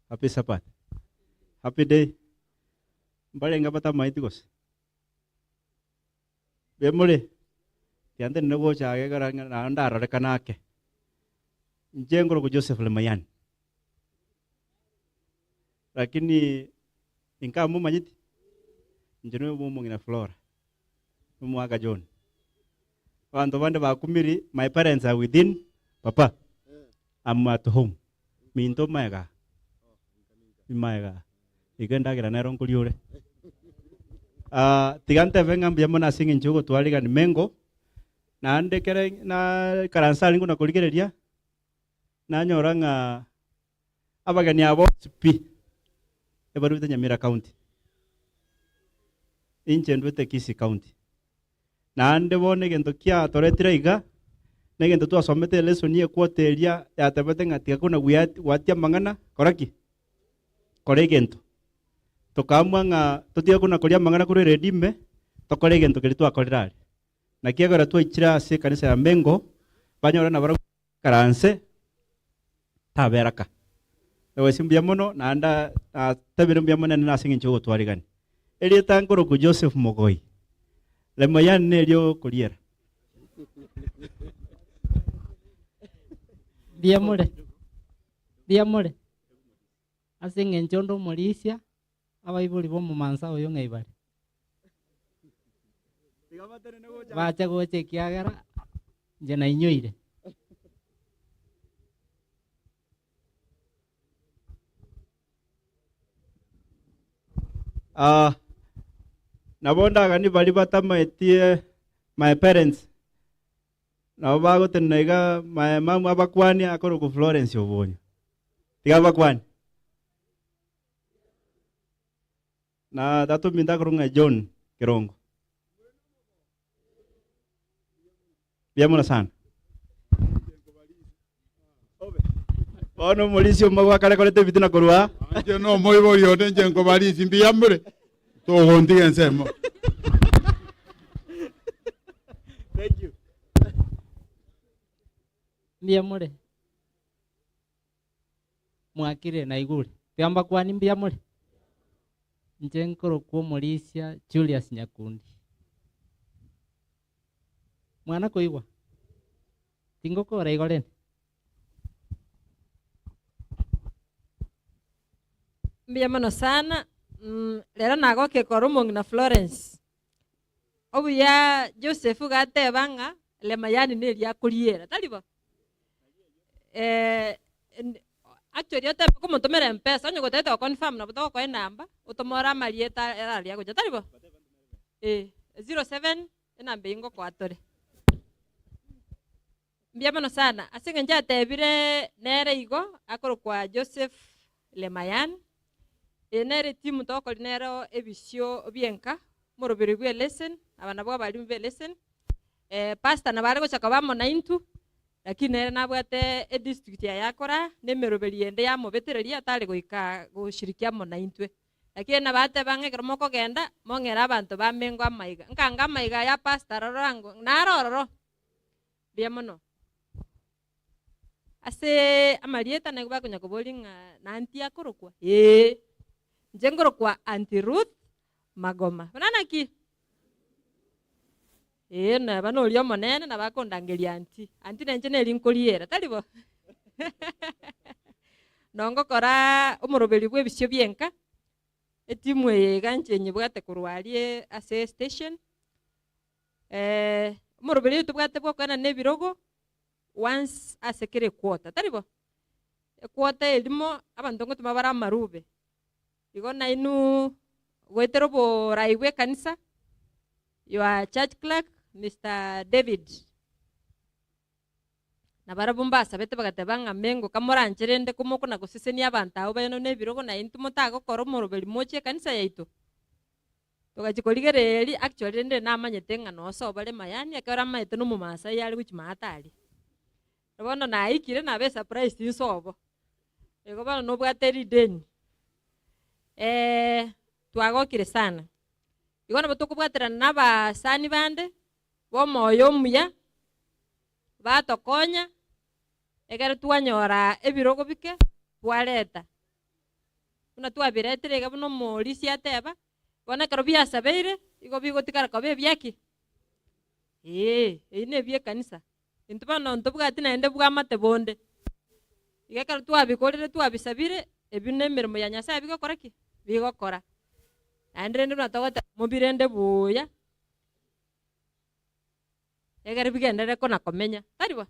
Happy Sabbath. Happy day. Mbarenge batamaeti gose? Bemore, tiantenene gocha age ekero ng'a naende ndarorekane ake. Inche nkorokwa Joseph Lemayian, lakini inka momanyeti, inche noyo bwa omong'ina Flora, na omogaka John. Abanto bande bakumiri, my parents are within, papa, I'm at home, minto maega aa, imaega aa. Igo endagera nero nkoria ore. Ah, tiga ntebe ng'a mbuya mono ase eng'encho y'ogotwarigani Mengo, naende ekere naikaransa aria ngona korigereria, nanyora ng'a abageni aba bonsi pi, ebarwete Nyamira County. Inche ndwete Kisii County. Naende bono egento kiatoretire iga, na egento twasomete elesson equota eria yatebete ng'a tiga kona gwatia amang'ana, kora ki? Kora egento. Tokaamua ng'a totige kona koria amang'ana korwa eredio ime, tokore egento keria twakorire aria. Naki ekero twaichire ase ekanisa ya Mengo, banyore nabarabwo ikaranse, tabera ka. Egwesi mbuya mono, naende natebire mbuya mono nene ase eng'encho y'ogotwarigania. Erieta nkorokwa Joseph Mogoi, Lemayian nerio okoriera. Mbuya more, mbuya more. Ase eng'encho onde omorisia, abaibori b'omomansa oyo ng'ai bare? Bache gocha ekiagera inche nainyoire. Ah, nabo ndagani baria batamaetie my parents Nabo bagotenena iga my mum abakwanie akorokwa Florence Obonyo. Tiga abakwanie. Na tata ominto akorokwa ng'a John Kerongo. Mbuya mono sana. Bono omorisia omogo akare koreta ebitina korwa aa. Inche nomoibori onde inche nkobarisia mbuya more, togontiga ensemo. Thank you. Mbuya more? Mwakire naigure. Tiga mbakwani mbuya more? Inche nkorokwa omorisia Julius Nyakundi. Mwana koigwa? Tingokora igo rende. Mbuya mono sana, rero nagokia korora omong'ina Florence. Obuya Joseph iga ateba ng'a Lemayani neria akoriera, tari bo? Actually otebe komotomera mpesa, onye gotagete go confirm nabo togokoa enamba, otomore amarieta araria agocha, tari bo? 07 enamba eyio ngokoa tore. Mbuya mono sana. Ase eng'encho atebire nere igo akorokwa Joseph Lemayan, eye nere etimu tokoria nero ebisio bi'enka, omoroberi bw'eleseni, aba nabwo abalimu b'eleseni. Pastor nabo are gocha koba amo naintwe, lakini nere nabwate edistrict yaye akora, na emeroberi ende yamobetereria atare goika goshirikia amo naintwe. Lakini nabateba ng'a ekero mokogenda, mong'ere abanto ba Mengo amaiga. Nkange amaiga aya pastor rora ango, naro ororo. Mbuya mono. Ase amarieta naigo bakonya koboria ng'a na aunty akorokwa? Ee, inche nkorokwa Aunty Ruth Magoma. Buna naki? Ee, neba noria omonene nabo akondangeria aunty. Aunty nenche neri nkoriera, tari bo? Nongokora omoroberi bwa ebisio bi'enka, etimu eye iga inche nyebwate korwa aria ase estation, omoroberi oyo tobwate bwa okoenana ebirogo, once ase kera equarter, tari bo? Equarter erimo abanto ngotoma bare amarube, igo nainwe goetera oborai bwa ekanisa, your church clerk, Mister David, Nabarabwo mbasabete bagateba ng'a Mengo kamoranche rende komokona gosesenia abanto abwo baino nebirogo na intwe motagokora omoroberi moche ekanisa yaito. Togachia korigereria erio actually rende namanyete ng'a nosoba bare mayani ekero amaete na omomaasai are gochia maate aria. Na bono naikire nabe surprised nsobo. Igo bono nobwate rideni. Twagokire sana. Igo nabo tokobwaterana na abasani bande, b'omoyo omuya, batokonya, ekero twanyora ebirogo bike, twareta. Buna twabiretire iga buna omorisia ateba, bono ekero biasabeire, igo bigotigara koba ebiaki? Eeh, eyio na ebi'ekanisa. Intwe bono ntobwati naende bwamate bonde. Iga ekero twabikorire twabisabire, ebio na emeremo ya Nyasaye bigokora ki? Bigokora. Naende rende buna togoteba mobirende buya, egere bigenderere kona komenya, tari bo?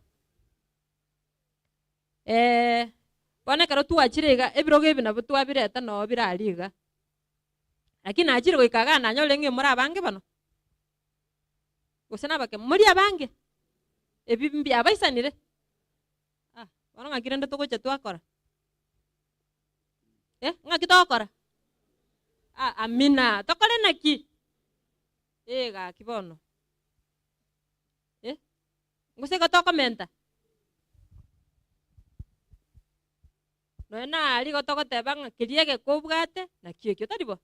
Bono ekero twachire iga, ebirogo ebi nabo twabireta noo bire aria iga. Lakini nachire goika igaa nanyore ng'a more abange bono, gose nabake, morie abange, ebi mbiabaisanire, ah, bono ng'aki rende togocha twakora? Eh, ng'aki togokora? Ah, amina, tokore naki? Ee gaki bono. Eh, gose igo tokomenta? Nonya naria igo togoteba ng'a keria egeke obwate nakio ekio, tari bo?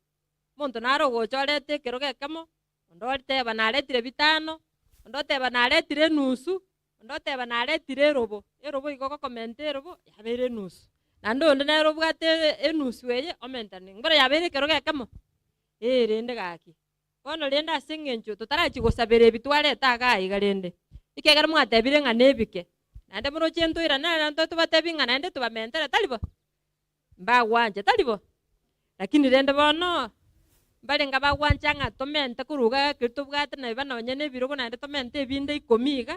Omonto nare ogocha orete ekerogo ekemo, onde oteba naretire bitano, onde oteba naretire enusu, onde oteba naretire erobo, erobo igo ogokomenta erobo yabeire enusu. Naende onde nere obwate enusu eye omentane, nkoro yabeire ekerogo ekemo? Ee rende gaki. Bono rende ase engencho totarachia gosabera ebi twareta igaa iga rende, ekiagera mwatebire ng'a nebike, naende moroche ntoirane are nto tobatebi ng'a naende tobamentere, tari bo? Mbagwancha, tari bo? Lakini rende bono, mbarenge abagwancha ng'a tomente korwa igaa ekeri tobwate neba nonye na ebirogo naende tomente ebinde ikomi iga,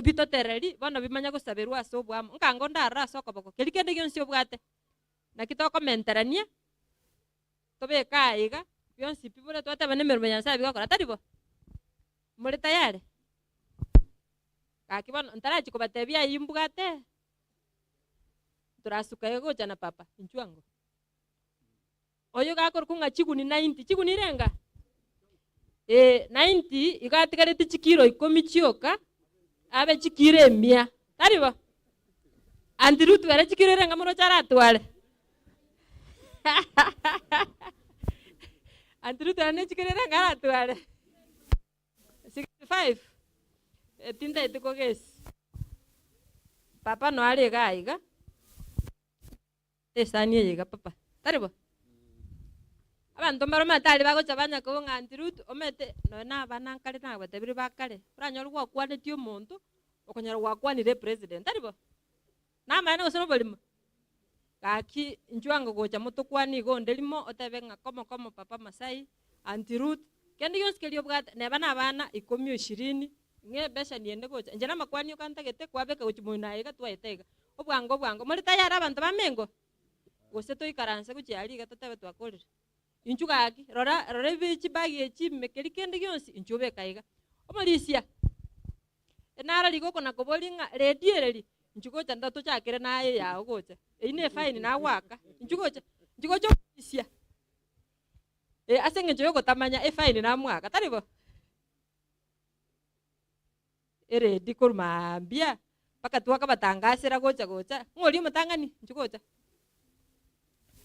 bitotereri, bono bimanye gosaberwa ase oboamo. Nkango ndarore ase okoboko, keria kende gionsi obwate, naki tokomenterania. Tobeke aya iga, bionsi pi buna twateba nemeremo ya Nyasaye bigokora, tari bo? More tayari? Gaki bono ntarachia kobatebia ayio mbwate, torasuka iga gocha na papa, inchuo ango. Oyo gakorokwa ng'a chiguni 90, chiguni irenga? Ee, 90 iga atigareti chikiro ikomi chioka, abe chikiro emia, tari bo? Aunty Ruth ere chikiro irenga moroche aratware? Aunty Ruth ere ne chikiro irenga aratware? 65? Eh, tintaeti kogesi. Papa noe are igaa iga, esani eye iga papa, tari bo? Abanto mbare omanyete aria bagocha banya koba ng'a Aunty Ruth omanyete nonya na abana nkare nabatebirie ba kare, oranyore gwakwanetie omonto, okonyora gwakwanire epresident, tari bo? Namaene gose noborimo? Gaki inchuo ango gocha motokwanie iga onde rimo otebe ng'a komo komo papa Masai, Aunty Ruth, kende gionsi keria obwate neba na abana ikomi o ishirini, ng'a ebeshani ende gocha, inche namakwani oka ntagete kwabeka gochia moino aye iga twaeta iga. Obwango obwango, more tayari abanto ba Mengo? Gose toikaranse gochia aria iga totebe twakorire? Inchuo gaki, rora rora ebi chibagi echi ime keria kende gionsi inchuo obeke aiga. Omorisia, enaro rigo okona koboria ng'a redio ereri, inchuo gocha ndo tochakere naye eyao gocha, eyio ne efaini nagoaka, inchuo gocha, inchuo gocha omorisia. Eh, ase eng'encho yogotamanya efaini namoaka, tari bo? Eredi korwa mambia, mpaka twakabatangasera gocha gocha, ng'a oria omotang'ani, inchuo gocha.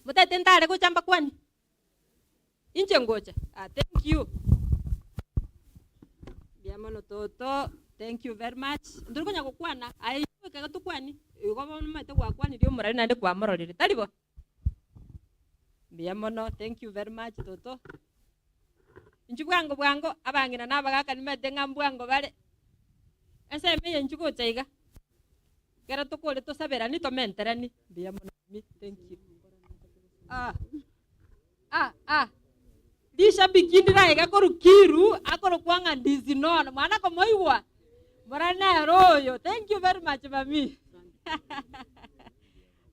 Motaete ntare gocha mbakwani? Inche ngocha. Ah, thank you. Mbuya mono toto, thank you very much. Ntori konya gokwana, aye inwe ekero tokwani, igo bono omanyete gwakwanirie omorari naende kwamororire, tari bo? Mbuya mono, thank you very much toto. Inchuo bwango bwango, abang'ina na abagaka nimanyete ng'a mbwango bare, ensemo eye inchuo gocha iga, ekero tokore tosaberani tomenterani, mbuya mono mami, thank you. Ah, ah, ah, rishabiki ndire iga korwa Kiru, akorokwa ng'a Ndizi Nono, mwana komoigwa? Mbora nere oyo, thank you very much mami.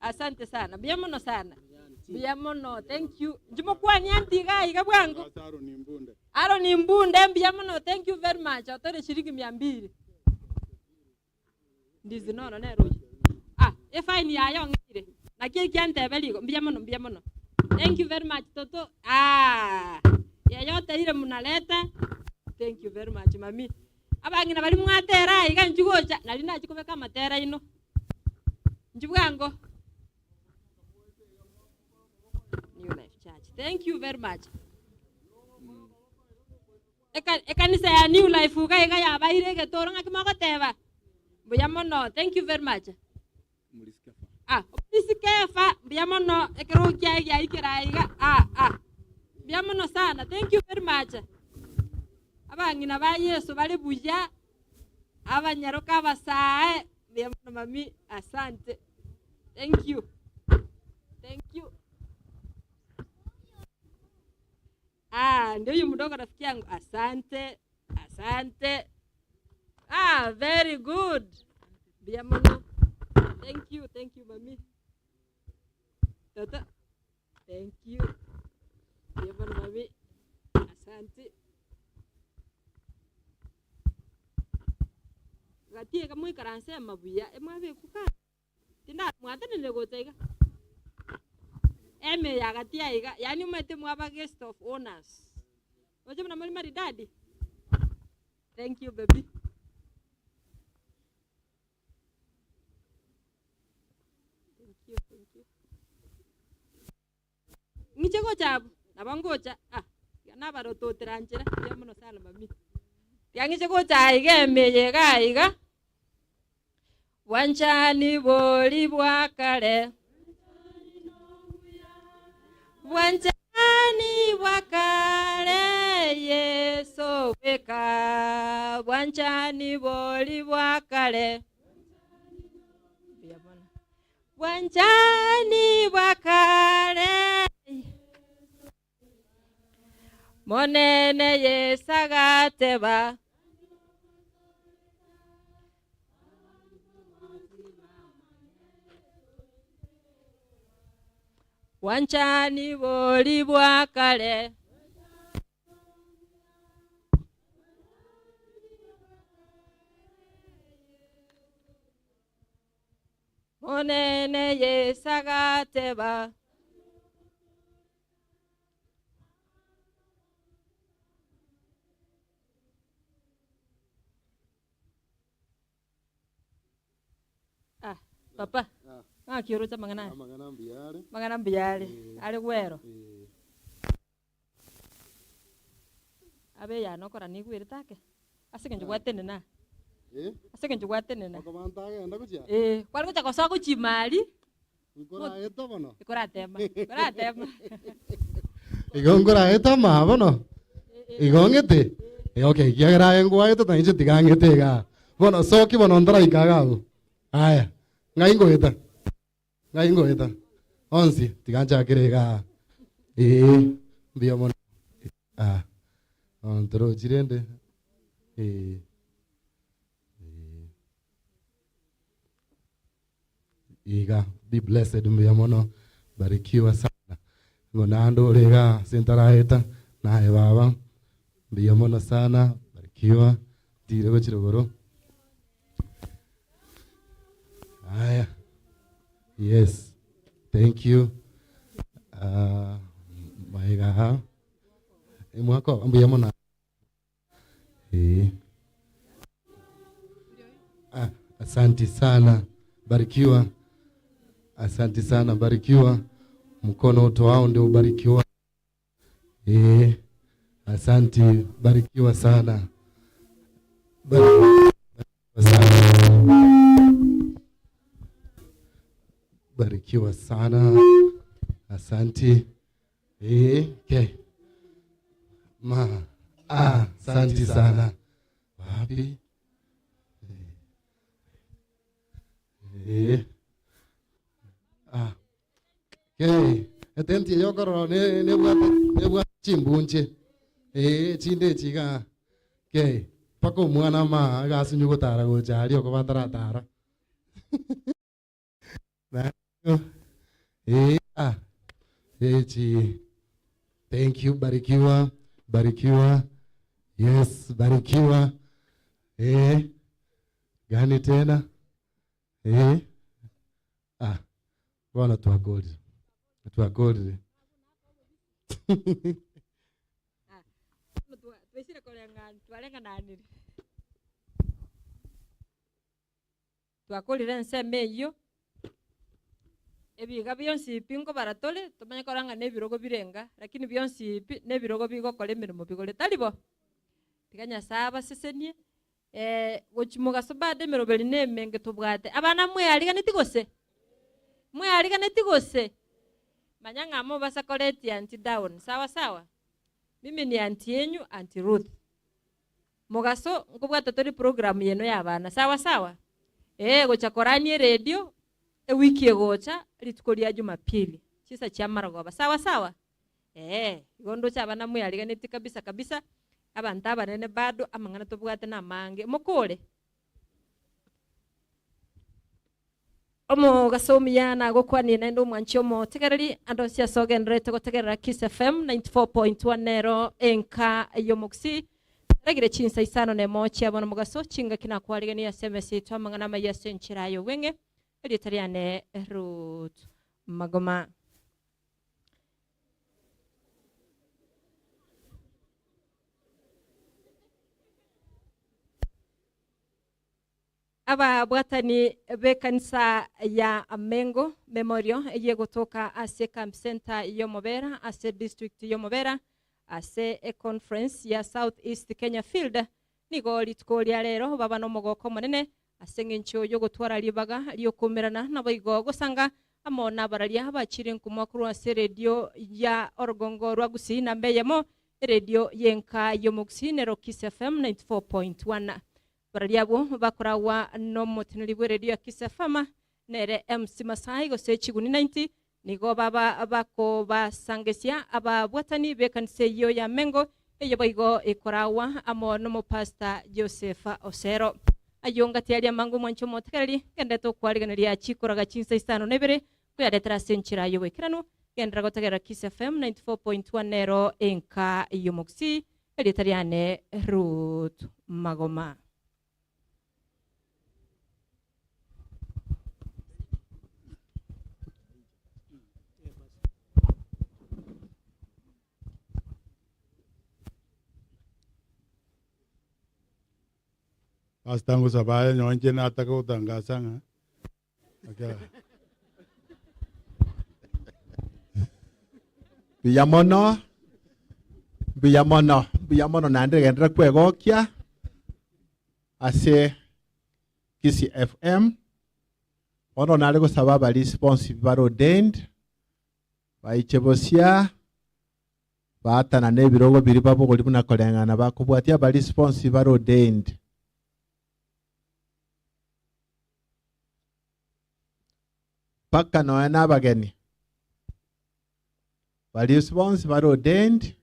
Asante sana, mbuya mono sana, mbuya mono, thank you. Inche mokwanie aunty iga iga bwango. Aaron Mbunde, mbuya mono, thank you very much, otoire shilingi mia mbili. Ndizi nono nere oyo. Ah, efaini yaye ong'eire. Naki ekiantebe igo, mbuya mono, mbuya mono. Thank you very much toto. Ah, yeyote ire munaleta. Thank you very much mami. Abang'ina baria mwatera aiga inchuo gocha, nari nachia kobeka amatera aino. Inchuo bwango. New Life Church. Thank you very much. Eka, ekanisa ya New Life iga iga yabaire egetoro ng'aki mogoteba? Mbuya mono. Thank you very much. Ah, Omorisi Kefa, mbuya mono ekerogo kiaye giaikire aiga. Ah, ah. Mbuya mono sana. Thank you very much. Abang'ina ba Yeso bare buya, abanyaroka abasae, mbuya mono mami, asante. Thank you. Thank you. Ah, ndio huyu mdogo rafiki yangu. Asante, asante. Ah, very good. Mbuya mono. Thank you, thank you mami. Tata. Thank you. Mbuya mono mami. Asante. Gati iga moikaranse amabuya, emwabekwa kare. Tindamwatanire gocha iga. Eme ya gati aiga, yaani omanyete mwaba guest of honors. Oche buna more maridadi. Thank you baby. Thank you, thank you. Ng'iche gocha abwo, nabo ngocha, ah, tiga nabarototera nchera, mbuya mono sana mami. Tiga ng'iche gocha aiga ime eye iga aiga, bwanchani bori bwa kare, bwanchani bwa kare Yeso bweka, bwanchani bori bwa kare. Mbuya mono. Bwanchani bwa kare. Monene Yesu agateba. Bwanchani bori bwa kare. Monene Yesu agateba. Ah, papa, ng'aki oroche amang'ana aya? Amang'ana mbuya are. Amang'ana mbuya are, are gwero. Abe yane okora nigwerete ake, ase eng'encho gwatenena Eh? ase eng'encho gwatenena. Okoba ntagenda gochia? Eh, kware gocha gosoa gochia ime aria, Nkoraeta bono? Nkoratema, nkoratema. Igo nkoraeta ama bono? Igo ng'ete? Eh, okay, ekiagera aye ngwaete na inche tiga ng'ete igaa. Bono soki bono ntaraika iga abwo. Aya, ng'ai ngoeta? Ng'ai ngoeta? Onsi, tiga nchakere igaa. Ee, mbuya mono. Ah, oh, ntorochi rende. Ee. Ee. Iga, be blessed mbuya mono. Barikiwa sana. Ng'o naende ore igaa ase ntaraeta, naye baba. Mbuya mono sana, barikiwa. Ntire gochia rogoro. Haya. Yes. Thank you. Uh, maiga ha. Mwako mbuya mono. Eh. Ah, asanti sana. Barikiwa. Asanti sana, barikiwa. Mkono utoao ndio ubarikiwa. Eh, asanti, barikiwa sana. Barikiwa sana. Barikiwa sana. Asanti. Eh, okay. Ma, ah, asanti sana. Wapi? Eh. Ah. Okay. Etenti eyo okorora ne nebwate nebwate chimbunche. Eh, chinde chiga. Okay. Mpaka omwana ama agasinyu gotara gocha aria okoba ataratara. Na eh, ah. Echi. Thank you, barikiwa, barikiwa. Yes, barikiwa. Eh. Gani tena? Eh. Ah. Bwana twakorire. Twakorire. Twicire kureng'ana twareng'ananire twakorire ensemo eywo ebiga bionsi pi nkobara tore tomanye korora ng'a na ebirogo birenga lakini bionsi pi na ebirogo bigokora emeremo bigore tari bo? Tiga nyasaye abasesenie gochia mogaso bado emeroberi na emenge tobwate abana mweariganeti gose? Mweariganeti gose? Manya ng'a mobasa koreti aunty down sawa sawa? Mimi ni aunty yenyu aunty Ruth. Mogaso nkobwata tore program yeno ya abana sawa sawa? Eeh gocha korania eredio ewiki egocha rituko ria jumapili chinsa chia marogoba sawa sawa? Eeh igo ndoche abana mweariganetie kabisa kabisa abanto abanene bado amang'ana tobwate na amange mokore? Omogaso omuya nagokwanie naende omwanchi omotegereri ande onsi ase ogendererete gotegerera Kiss FM 94.1 nero enka y'omogusii. Naragire chinsa isano na emo chia bono mogaso chingaki nakwariganie ase emesa yaito amang'ana amaya ase enchera y'obweng'e erieta riane Ruth Magoma. Ababwatani b'ekanisa ya Mengo Memorial eyio egotoka ase Camp Centre y'Omobera ase district y'Omobera ase econference ya South East Kenya Field nigo rituko ria rero baba nomogoko omonene ase eng'encho y'ogotwara ribaga ri'okoumerana naboigo gosanga amo nabararia bachire nkumwa korwa ase eredio ya orogongo rwa Gusii namba eyemo eredio y'enka y'Omogusii nero Kiss FM 94.1. Bararia abwo bakoragwa nomoteneneri bw'eredio ya Kiss FM, nere MC Masai gose Chiguni 90, nigo baba bakobasangesia ababwatani b'ekanisa eyio ya Mengo, eyio boigo ekoragwa amo nomopastor Joseph Osero. Ayio ngati aria amange omwanche omotegereri, ngendete okwarigeneria chikoraga chinsa isano na ibere, nkoyaretera ase enchera y'oboikeranu, genderera gotegerera Kiss FM 94.1 nero enka y'omogusii. Erieta riane Ruth Magoma. Pastor ngosaba aye nyowe inche nataka gotangasa ng'a Mbuya mono, mbuya mono, mbuya mono naende genderera kwegokia ase Kisii FM. Bono nare gosaba abarisi bonsi bare ordained baiche bosia baatanane ebirogo biria babogori buna koreng'ana bakobwatia abarisi bonsi bare ordained. Mpaka nonya na abageni baria bonsi bare ordained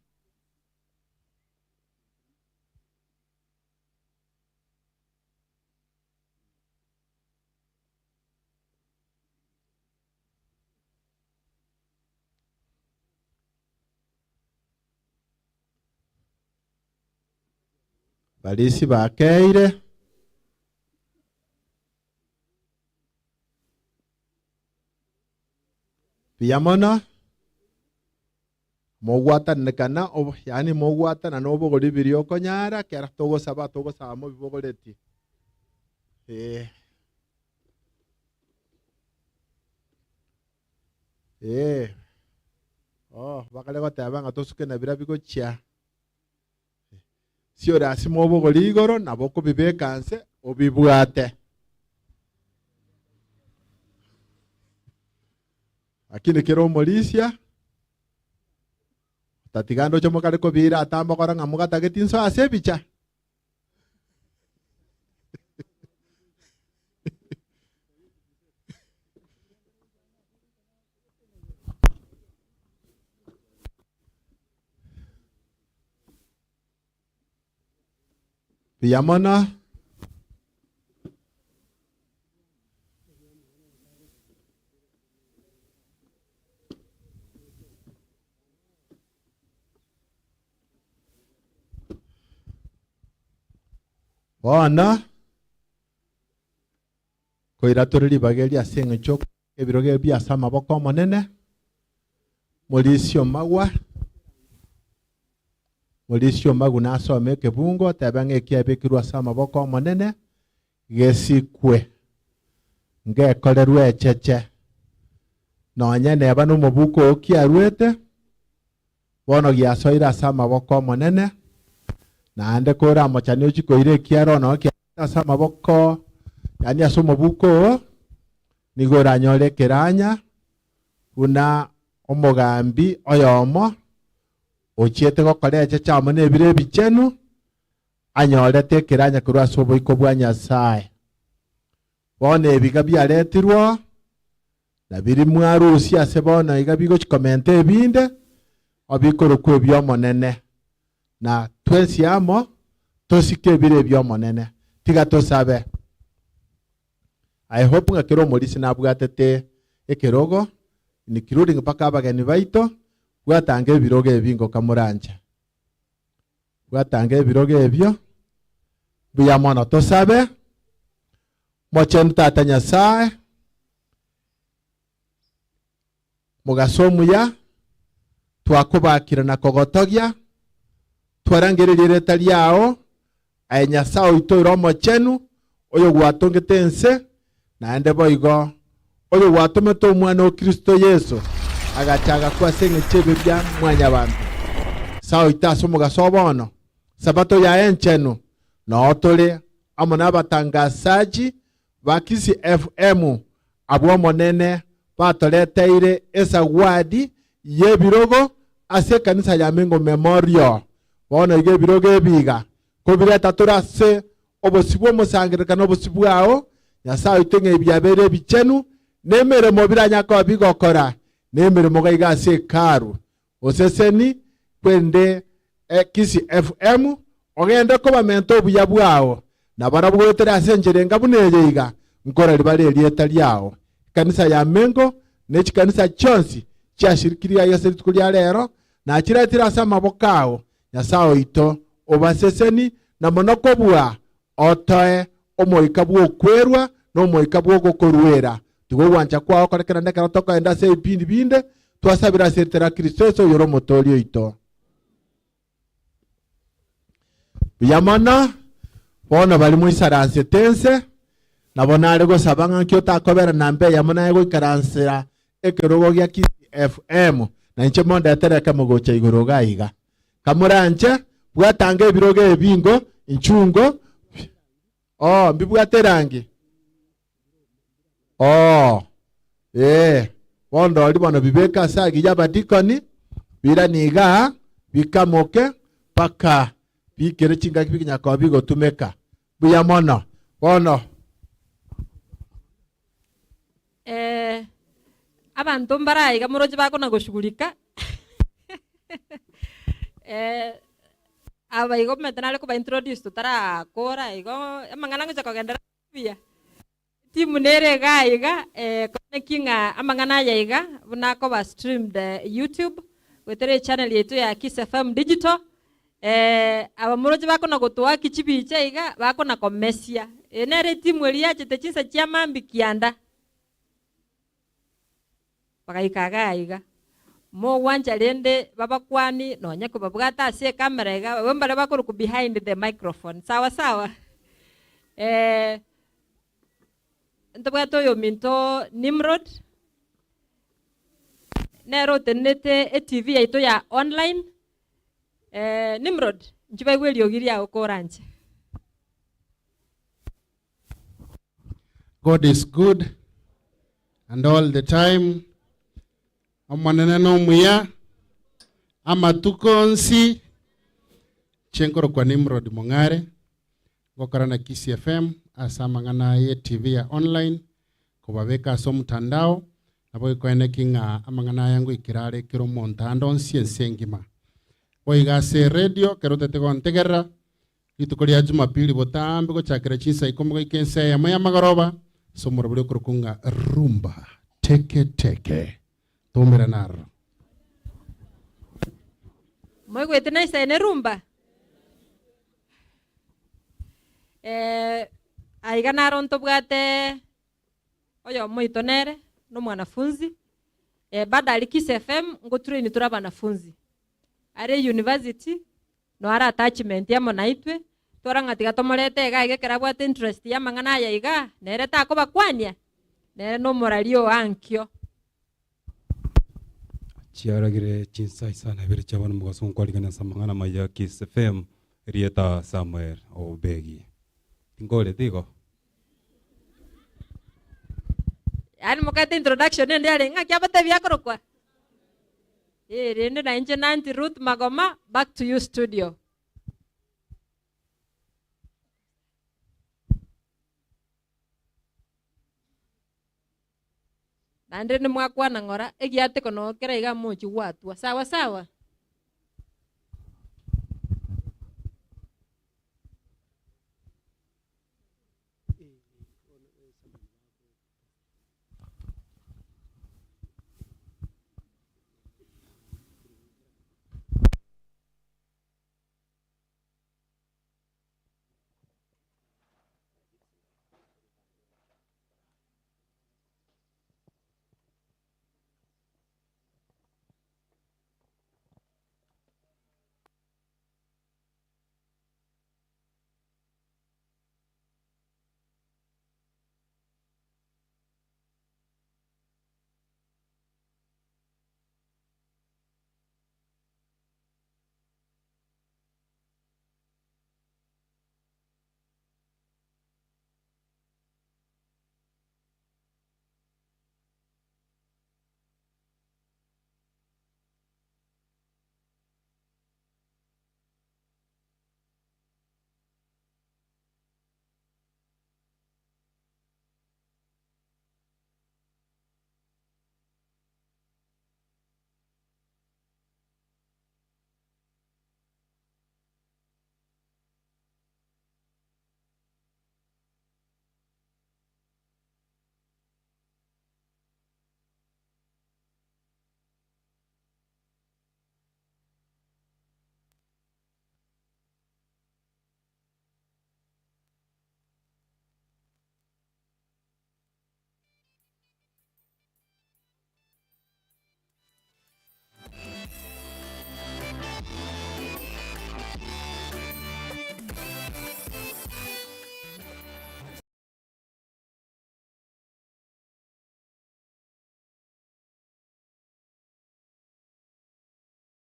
Barisi bakeire. Buya mono, mogwatanekana obo yaani mogwatanana obogori biria okonyara kera togosaba togosaba mobibogoreti eh. Eh. Oh, bakare goteba ng'a tosuke na biria bigochia siore ase mobogori igoro nabo okobibeka nse obibwate. Lakini kera omorisia otatiga ndoche mokare kobiira atamokora ng'a mogatageti nso ase ebicha. Buya mono. Bono koira tore ribaga eri ase eng'encho ebirogo ebi ase amaboko Omonene, morisia omagwa, morisia omagwa nasome ekebungo, otebe ng'a ekiabekirwe ase amaboko Omonene, gesikwe, ngekorerwe echeche, nonye neba nomobuko oo kiarwete, Bono giasoire ase amaboko 'Omonene, naende koramochanie ochie koira ekiara onoo kiarwete ase amaboko, yaani ase omobuko oo, nigo oranyore ekeranya buna omogambi oyomo ochiete gokora echeche amo nebiro ebichenu, anyorete ekeranya korwa ase oboiko bwa Nyasae. Bono ebiga biaretirwe oo, na biria mwarusia ase bono iga bigochia komenta ebinde, obikorokwa ebi'Omonene, na twensi amo tosike ebire ebi'Omonene. Tiga tosabe. I hope ng'a kera omorisia nabwatete ekerogo, including mpaka abageni baito, bwatange ebirogo ebi ngoka moranche. Bwatanga ebirogo ebio. Mbuya mono tosabe. Mochenu Tata Nyasae, mogaso omuya, twakobakire na kogotogia, twarangereria erieta riao, aye Nyasae oito ore omochenu, oyo gwatongete ense, naende boigo oyo gwatomete Omwana o Kristo Yeso, agacha agakwa ase engencho y'ebibe bia mwanyabanto. Nyasae oito ase omogaso o bono, Sabato yaye enchenu, noo tore amo nabatangasaji ba Kisii FM abwo Omonene batoreteire esagwadi y'ebirogo ase ekanisa ya Mengo Memorial. Bono iga ebirogo ebi iga kobireta tore ase obosio bw'omosangererekano obosio bwao, Nyasae oito ng'a ebiabeire ebichenu, na emeremo biranya koba bigokora, na emeremo iga iga ase Hekalu. Oseseni kwende Kisii FM, ogende kobamenta obuya bwao, na barabwo goetera ase enchera enga buna eye iga, nkorari bare erieta riao. Ekanisa ya Mengo ne chikanisa chionsi chiashirikirie aiga ase rituko ria rero, nachiretire ase amaboko ao, Nyasae oito, obaseseni, na mono kobua otoe omoika bw'okwerwa na omoika bw'ogokoruera. Tiga ogwancha kwao kore kera nekero tokoenda ase ebipindi binde, twasabire ase erieta ria Kristo Yeso oyore Omotooria oito. Buya mono, bono baria moisaransete ense, nabo nare gosaba ng'a nki otakobera namba eyemo naye goikaransera ekerogo gia Kisii FM, na inche mondetere ekemo gocha igoro iga iga. Kamoranche, bwatanga ebirogo ebi ingo, inchungo, oh, mbibwate erangi? Oh, ee, bono ori bono bibeke ase agiya abadikoni, biranie igaa, bikamoke, mpaka bikere chingaki bikinya koba bigotumeka. Buya mono. Bono. Eh, abanto mbare aiga moroche bakona goshughulika eh, aba igo omanyete nare koba introduce totarakora igo amang'ana ngocha kogenderera buya. Etimu nere iga iga eh, koeneki ng'a amang'ana aya iga buna akoba streamed YouTube goetera echannel yaito ya Kiss FM Digital eh, aba moroche bakona gotoaki chibicha iga bakona komesia. Eye nere etimu eria yachete chinsa chia mambia kianda. Bagaika iga iga. Mogwancha rende babakwani nonye kobabwate ase ecamera iga, abwo mbare bakorokwa behind the microphone, sawa sawa? Eh, ntobwate oyominto Nimrod, nere otenenete etv yaito ya online, eh, Nimrod, inchuo baigwe eriogi riago koranche. God is good and all the time. Omonene nomuya amatuko onsi. Inche nkorokwa Nimrod Mong'are, ngokora na Kisii FM ase amang'ana ye TV ya online, kobabeka ase omotandao, nabo gekoeneki ng'a amang'ana aya ngoikera are kera omonto ande onsi ense engima. Boigo ase eradio, ekero otete gontegerera, Rituko ria Jumapili botambe gochakera chinsa ikomi goika ensa eyemo y'amagoroba ase omorobori okorokwa ng'a Rumba Teke Teke. Toumerane aroro. Moigwete naisaine rumba? Eh, aiga naro ntobwate oyomo oito nere nomwanafunzi, eh, bado aria Kiss FM ngotrain tore abanafunzi. Are university, Noare attachment amo naitwe, twara ng'a tiga tomorete iga iga ekero abwate interest y'amang'ana aya iga, nere takobakwania? Nere nomorari oo ankio. Chiaragire chinsa isano ibere chia bono mogaso nkwarigania ase amang'ana amaya Kiss FM erieta Samuel Obegi. Tinkoreti igo? Yaani mokaete introduction ende yarenge ng'aki abatebi akorokwa? Ee, rende na inche Nanti Ruth Magoma, back to you studio. Naende nimwakwana ng'ora, egiateko noo kera iga mochie gwatwa. Sawa sawa?